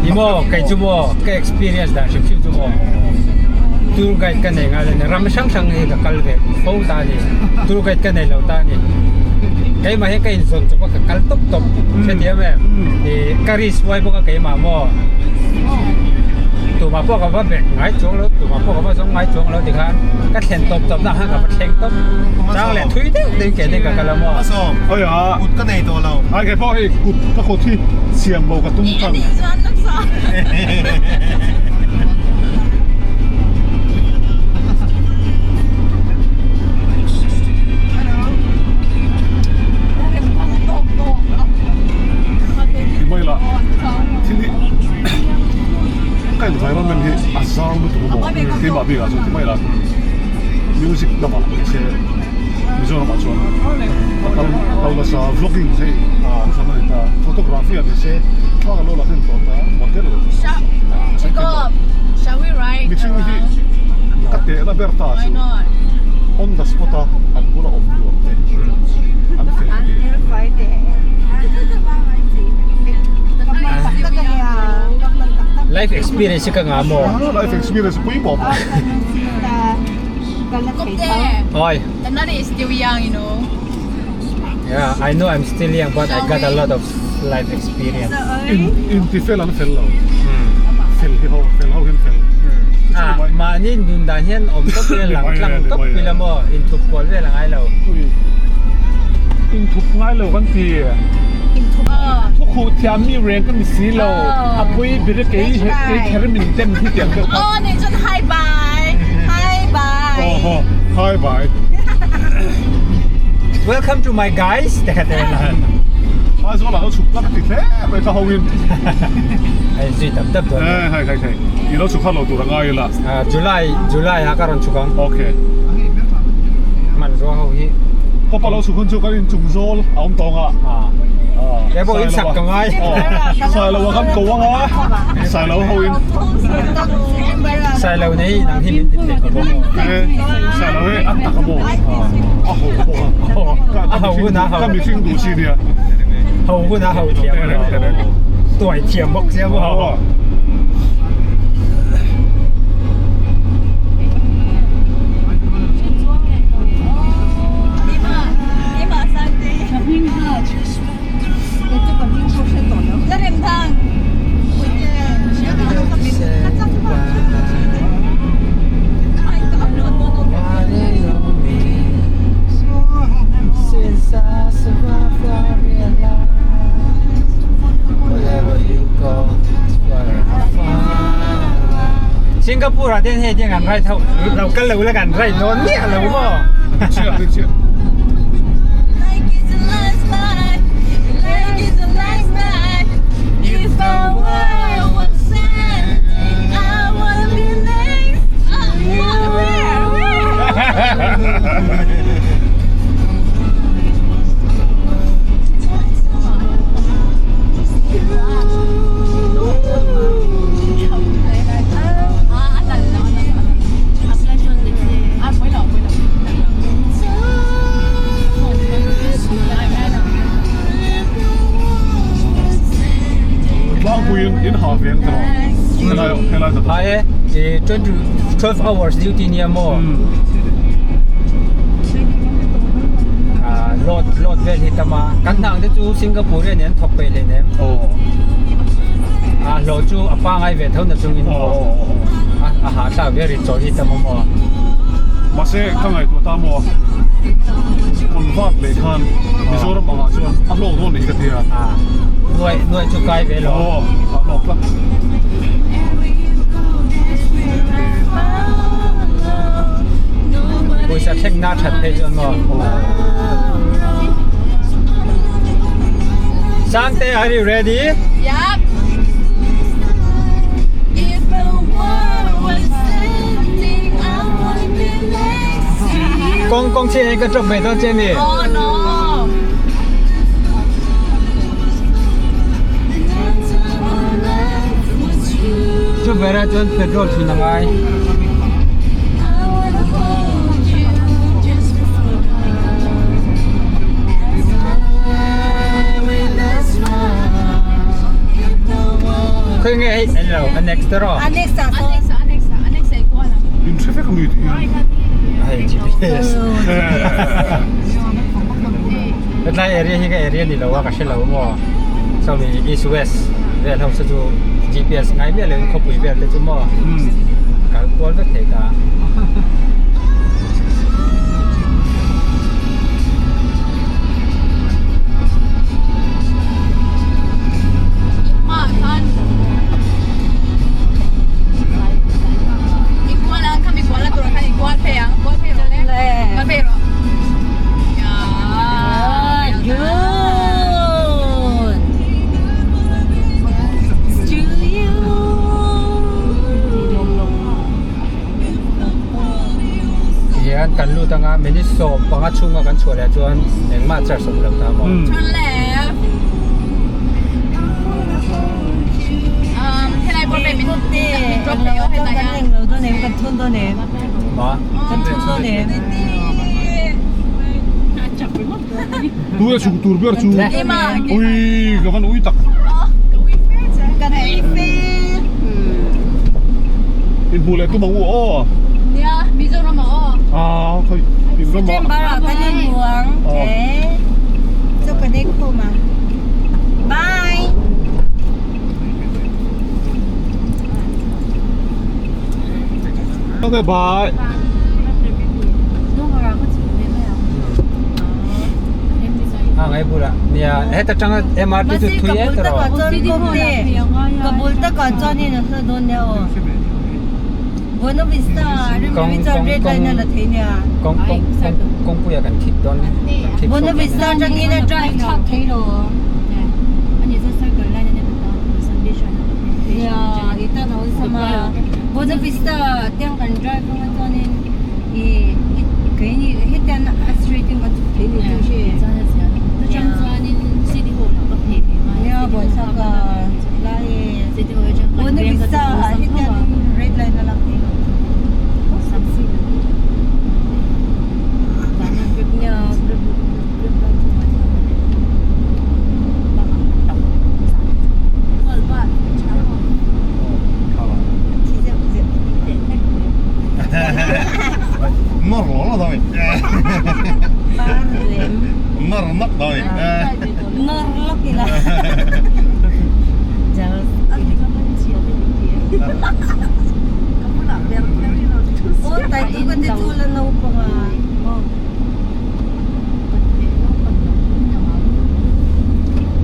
ni maw kei chu maw ka experience dan hrim hrim chu maw tour guide ka nei ngai lo ni ram hrang hrang hi ka kal ve fo ta a ni tour guide ka nei lo ta a ni keimah hi ka inzawn chawp a ka kal tawp tawp hrethiam em ih ka risk huai bawk a keimah maw tumah pawh ka va bek ngai chuang lo tumah pawh ka va zawng ngai chuang lo tikhan ka thlen tawp tawp na khan ka va thleng tawp chang leh thui deuh deuh ke te ka kal a maw Kut ka nei tawh lo. Ai kei pawh hei kut ka kut hi siam lo ka tum tan. hi a zau lutuk a maw keimah bikah chuan ti mai la music lamah ni se Mizoram ah chuan a kal a kal nasa vlogging hei thu hran a ni ta photography ah ni se thla ka lo la hnem tawh ta model mihring hi ka tehna ber ta chu on the spot a an bula awm nuam te an fel hi. Life experience hi ka ngah maw? Life experience pui pawh. Oi. Another is still young, you know. Yeah, I know I'm still young but I got a lot of life experience. In in ti fel an fel lo. Fel hi ho fel ho hian fel. Ah, mahni nun dan hian awm tawp ila lang tlang tawp ila maw inthup kual vel a ngai lo. Inthup ngai lo kan ti. Thu khuh thiam mi reng ka ni si lo. A pui ber kei kei kher min dem hi tiang deuh kha. Aw nih chuan hi bye. Hi bye. Aw haw hi bye. Welcome to my guys te kha te la. Aizawl ah lo chhuk tlat a ti hle mai kha ho in. Ai zui tam tap dawn. Eh hai hai hai. I lo chhuk kha lo tur a ngai ila. July July ah ka rawn chhuk ang. Okay. Hmanrua ho hi. Papa lo chhuk hun chu kan inchung zawl a awm tawng a. He pawh in sak ka ngai. Sailo a kan ko ang a. Sailo ho in. Sailo nei nang hi min ti thei ka bawk. Sailo hi a tak a maw. A ho bawk a. A ho hun a ho. Ka mihring duh chi nia. Ho hun a ho thiam. Tuai thiam bawk sia maw. Singapore ah ten hei tiang an ride ho lo kal lo la kan ride dawn miah lo maw Tlangpuiin in ha ve ang tawh helai helai hna Hai e 20 12 hours duty nia maw load load vel hi tam a kan hnang te chu Singapore hian an thawk peih leh nem a hlawh chu a pangai ve tho na chungin a hahthlak viau ri chaw hi tam a maw mahse ka ngaihtuah ta maw convert leh khan Mizoram angah chuan a hlawk dawn nih ka tia nuai nuai chu kai ve lo a hlawk tlat. Pawisa thleng na that phei chuan maw. Sangte, are you ready? Yep. If the world was ending, I wanna be next to you. Kawng kawng chhiat hi ka drop ve dawn che ni. Oh no. Chu berah chuan petrol thin a ngai. Khawi nge hei en lo a next te rawh. A next ah sawn. In hre vek ami tih hian. Hei GPS. Hetlai area hi ka area ni lo a ka hre lo maw. Sawmi east west vel ho saw chu GPS ngai miah loin khawpui vel te chu maw kal kual vek thei ta. anga minute 15 chhunga kan chhuah leh chuan engmah charge a awm lo ta maw? Turn left. Um, helai bawr min min drop leh aw hetlai Kan eng lo dawn em kan thun dawn em? Ma? Kan thun dawn em? Tu e chhuk tur ber chu ui ka van ui tak. Kan ui fe. In hmuh leh tum ang u aw. Nia, Mizoram ah aw. Ah, khoi in ram ah. September ah kan in hmu ang. Eh. Chu kan ei khum ang. Bye. Okay, bye. A ngai bulah nia heta tanga MRT chu thui e tawh. Ka bul takah chuan in a hla dawn nia aw. Buena Vista Remremi chuan red line a la thei nia. Kawng kawng kawngpuia kan khik dawn kan khik Buena Vista atangin a drive thlak thei lo. Nia i tan a awlsam a. Buena Vista tiang kan drive anga chuanin i keini hetiang a straight in kan chhuk thei ni chu hri. Nia buaithlak a lai e. Buena Vista ah hetiang red line a lak thei lo. Nia red line chu buaithlak a ni. Thi zeuh zeuh. Nawr lo lo dawi. Par lem. Nawr nawk dawi. Nawr lawk ila. Aw tai tu ka ti chu la naupang a.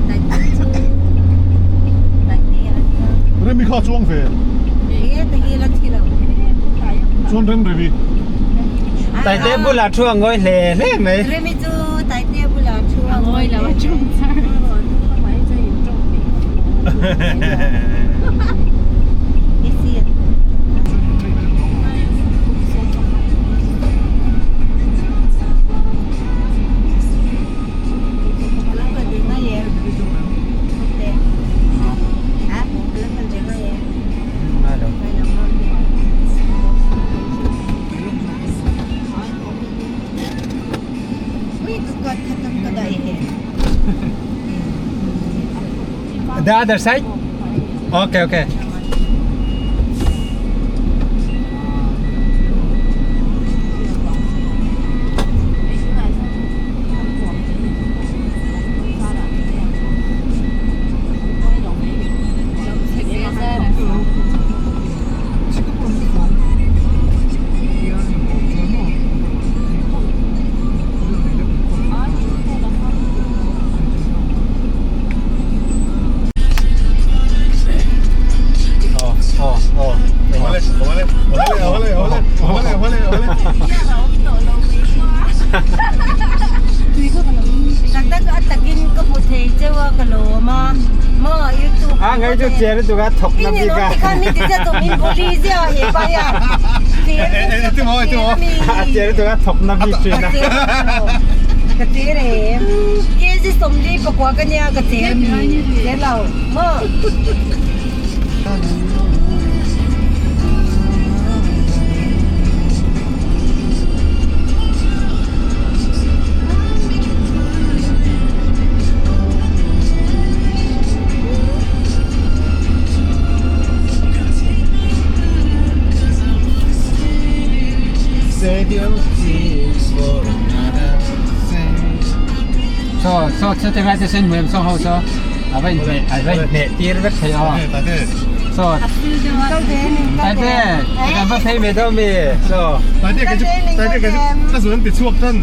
Tai tu chu tai te a nia. Remi kha chuang ve. E ta hi la thi lo. Chuan rem remi. Tai te bulah thu a ngawi hle hle mai. Remi chu tai te bulah thu a ngawi lo a chung char. The other side? Okay, okay. A ngai chu chiar chu ka thawk na bik a. A chiar chu ka thawk na bik thin a. Saw saw saw te lai te sen hmuam saw ho saw a va inhmeh a va inhmeh tir vek thei aw saw Taite kan va phei ve dawn mi saw Taite ka chu Taite ka chu ka zun an ti chhuak tan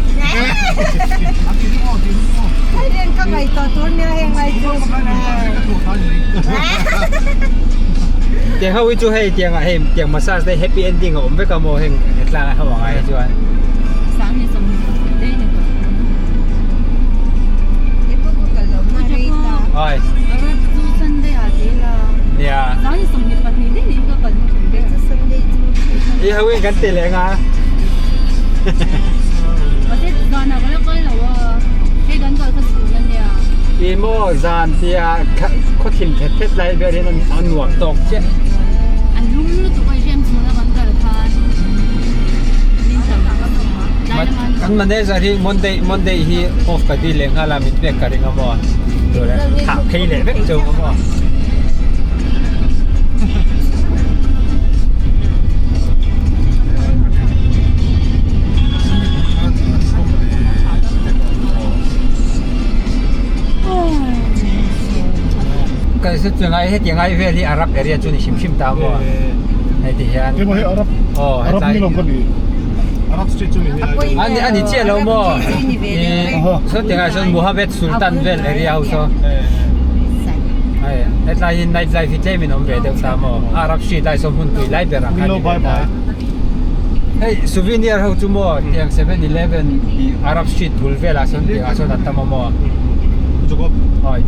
Tiang ho hi chu hei tiang ah hei tiang massage te happy ending a awm vek a maw heng hetlang ho ang ah hi chuan. Oi. Nia. I ho in kan ti leh nga. Ni maw zan tia khaw thim thet thet lai vel hian a nuam tawk chiah. A lum lutuk a rem chhuna kan kal khan min tam tlai lama Kan manager hi Monday Monday hi off ka dil leh nghal a min pek ka ring a maw thah phei leh vek cheu a maw. Kan se chu ngai heti ngai vel hi Arab area chu ni hrim hrim ta maw hei ti hian Emaw hei Arab Arab ni lo ka ni Arab street chu ni ani ani chiah lo maw saw ti ngai sawn Mohammed Sultan vel area ho saw hei hetlai hi night life hi tlem in awm ve deuh ta maw Arab street lai saw hmun tui lai ber ah khan ni ve ta. Hei souvenir ho chu maw tiang 7-Eleven Arab street bul velah sawn tiangah sawn a tam a maw. Jacob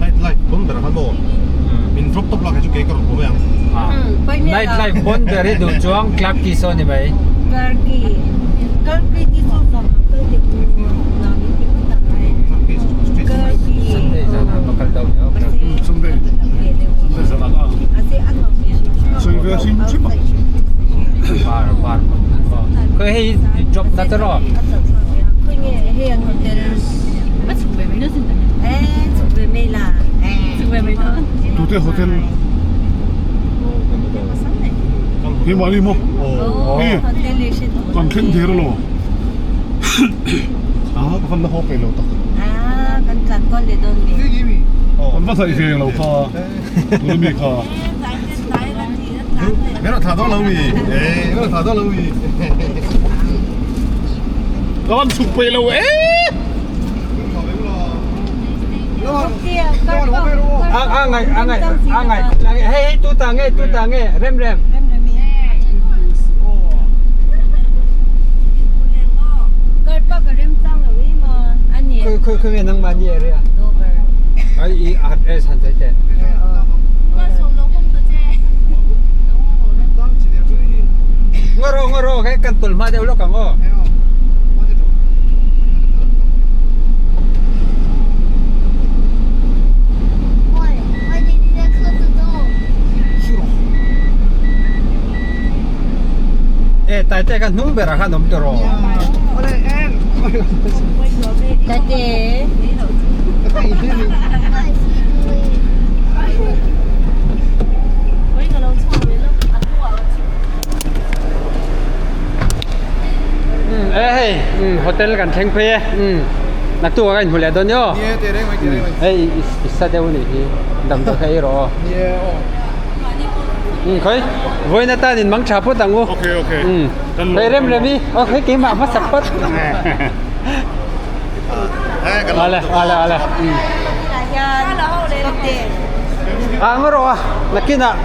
night life bon ber khan maw min drop top lak hi chu kei ka rawn haw mai ang. Night life bon ber hi duh chuang Clarke Quay sawn ni mai. Clarke Clarke Quay ti chu vang ang kal deuh na min ti phawt ang ai. Clarke Quay Sunday zanah va kal deuh ni Clarke Quay. Sunday Sunday zanah ka ang. Sawi ve hrim hrim a. Bar bar Khoi hei job na te ro. Khoi nge hei an hotel. A chhuk ve mai na sin ta. Eh chhuk ve mai la. Chhuk ve mai na. Tute hotel. He mah ni maw? Oh hotel le shi. Kan thleng der lo. A ka van la haw pe lo tak. Ah kan tlan kual le dawn mi. Kan va hnaih ve lo kha. Tuna mi kha. Mero tha dawn lo mi. Eh mero tha dawn lo mi. Ka van chhuk peih lo e. A a ngai a ngai a ngai hei hei tu ta nge tu ta nge rem rem. Khoi khoi khoi nge nangmah ni area. Ai i address han sai teh. Ngawh rawh ngawh rawh hei kan tawlh hma deuh lawk ang aw. E Taite ka hnung berah khan awm tawh rawh. Taite. E hei hotel kan thleng phei e naktuk ah ka inhmu leh dawn nia aw hei i sa deuh anih hi damdawi kha ei rawh aw khawi vawiin atan in mang tha phawt ang u hei rem rem i aw hei keimah hmasak phawt ale ale ale. A ngaw rawh a nakinah.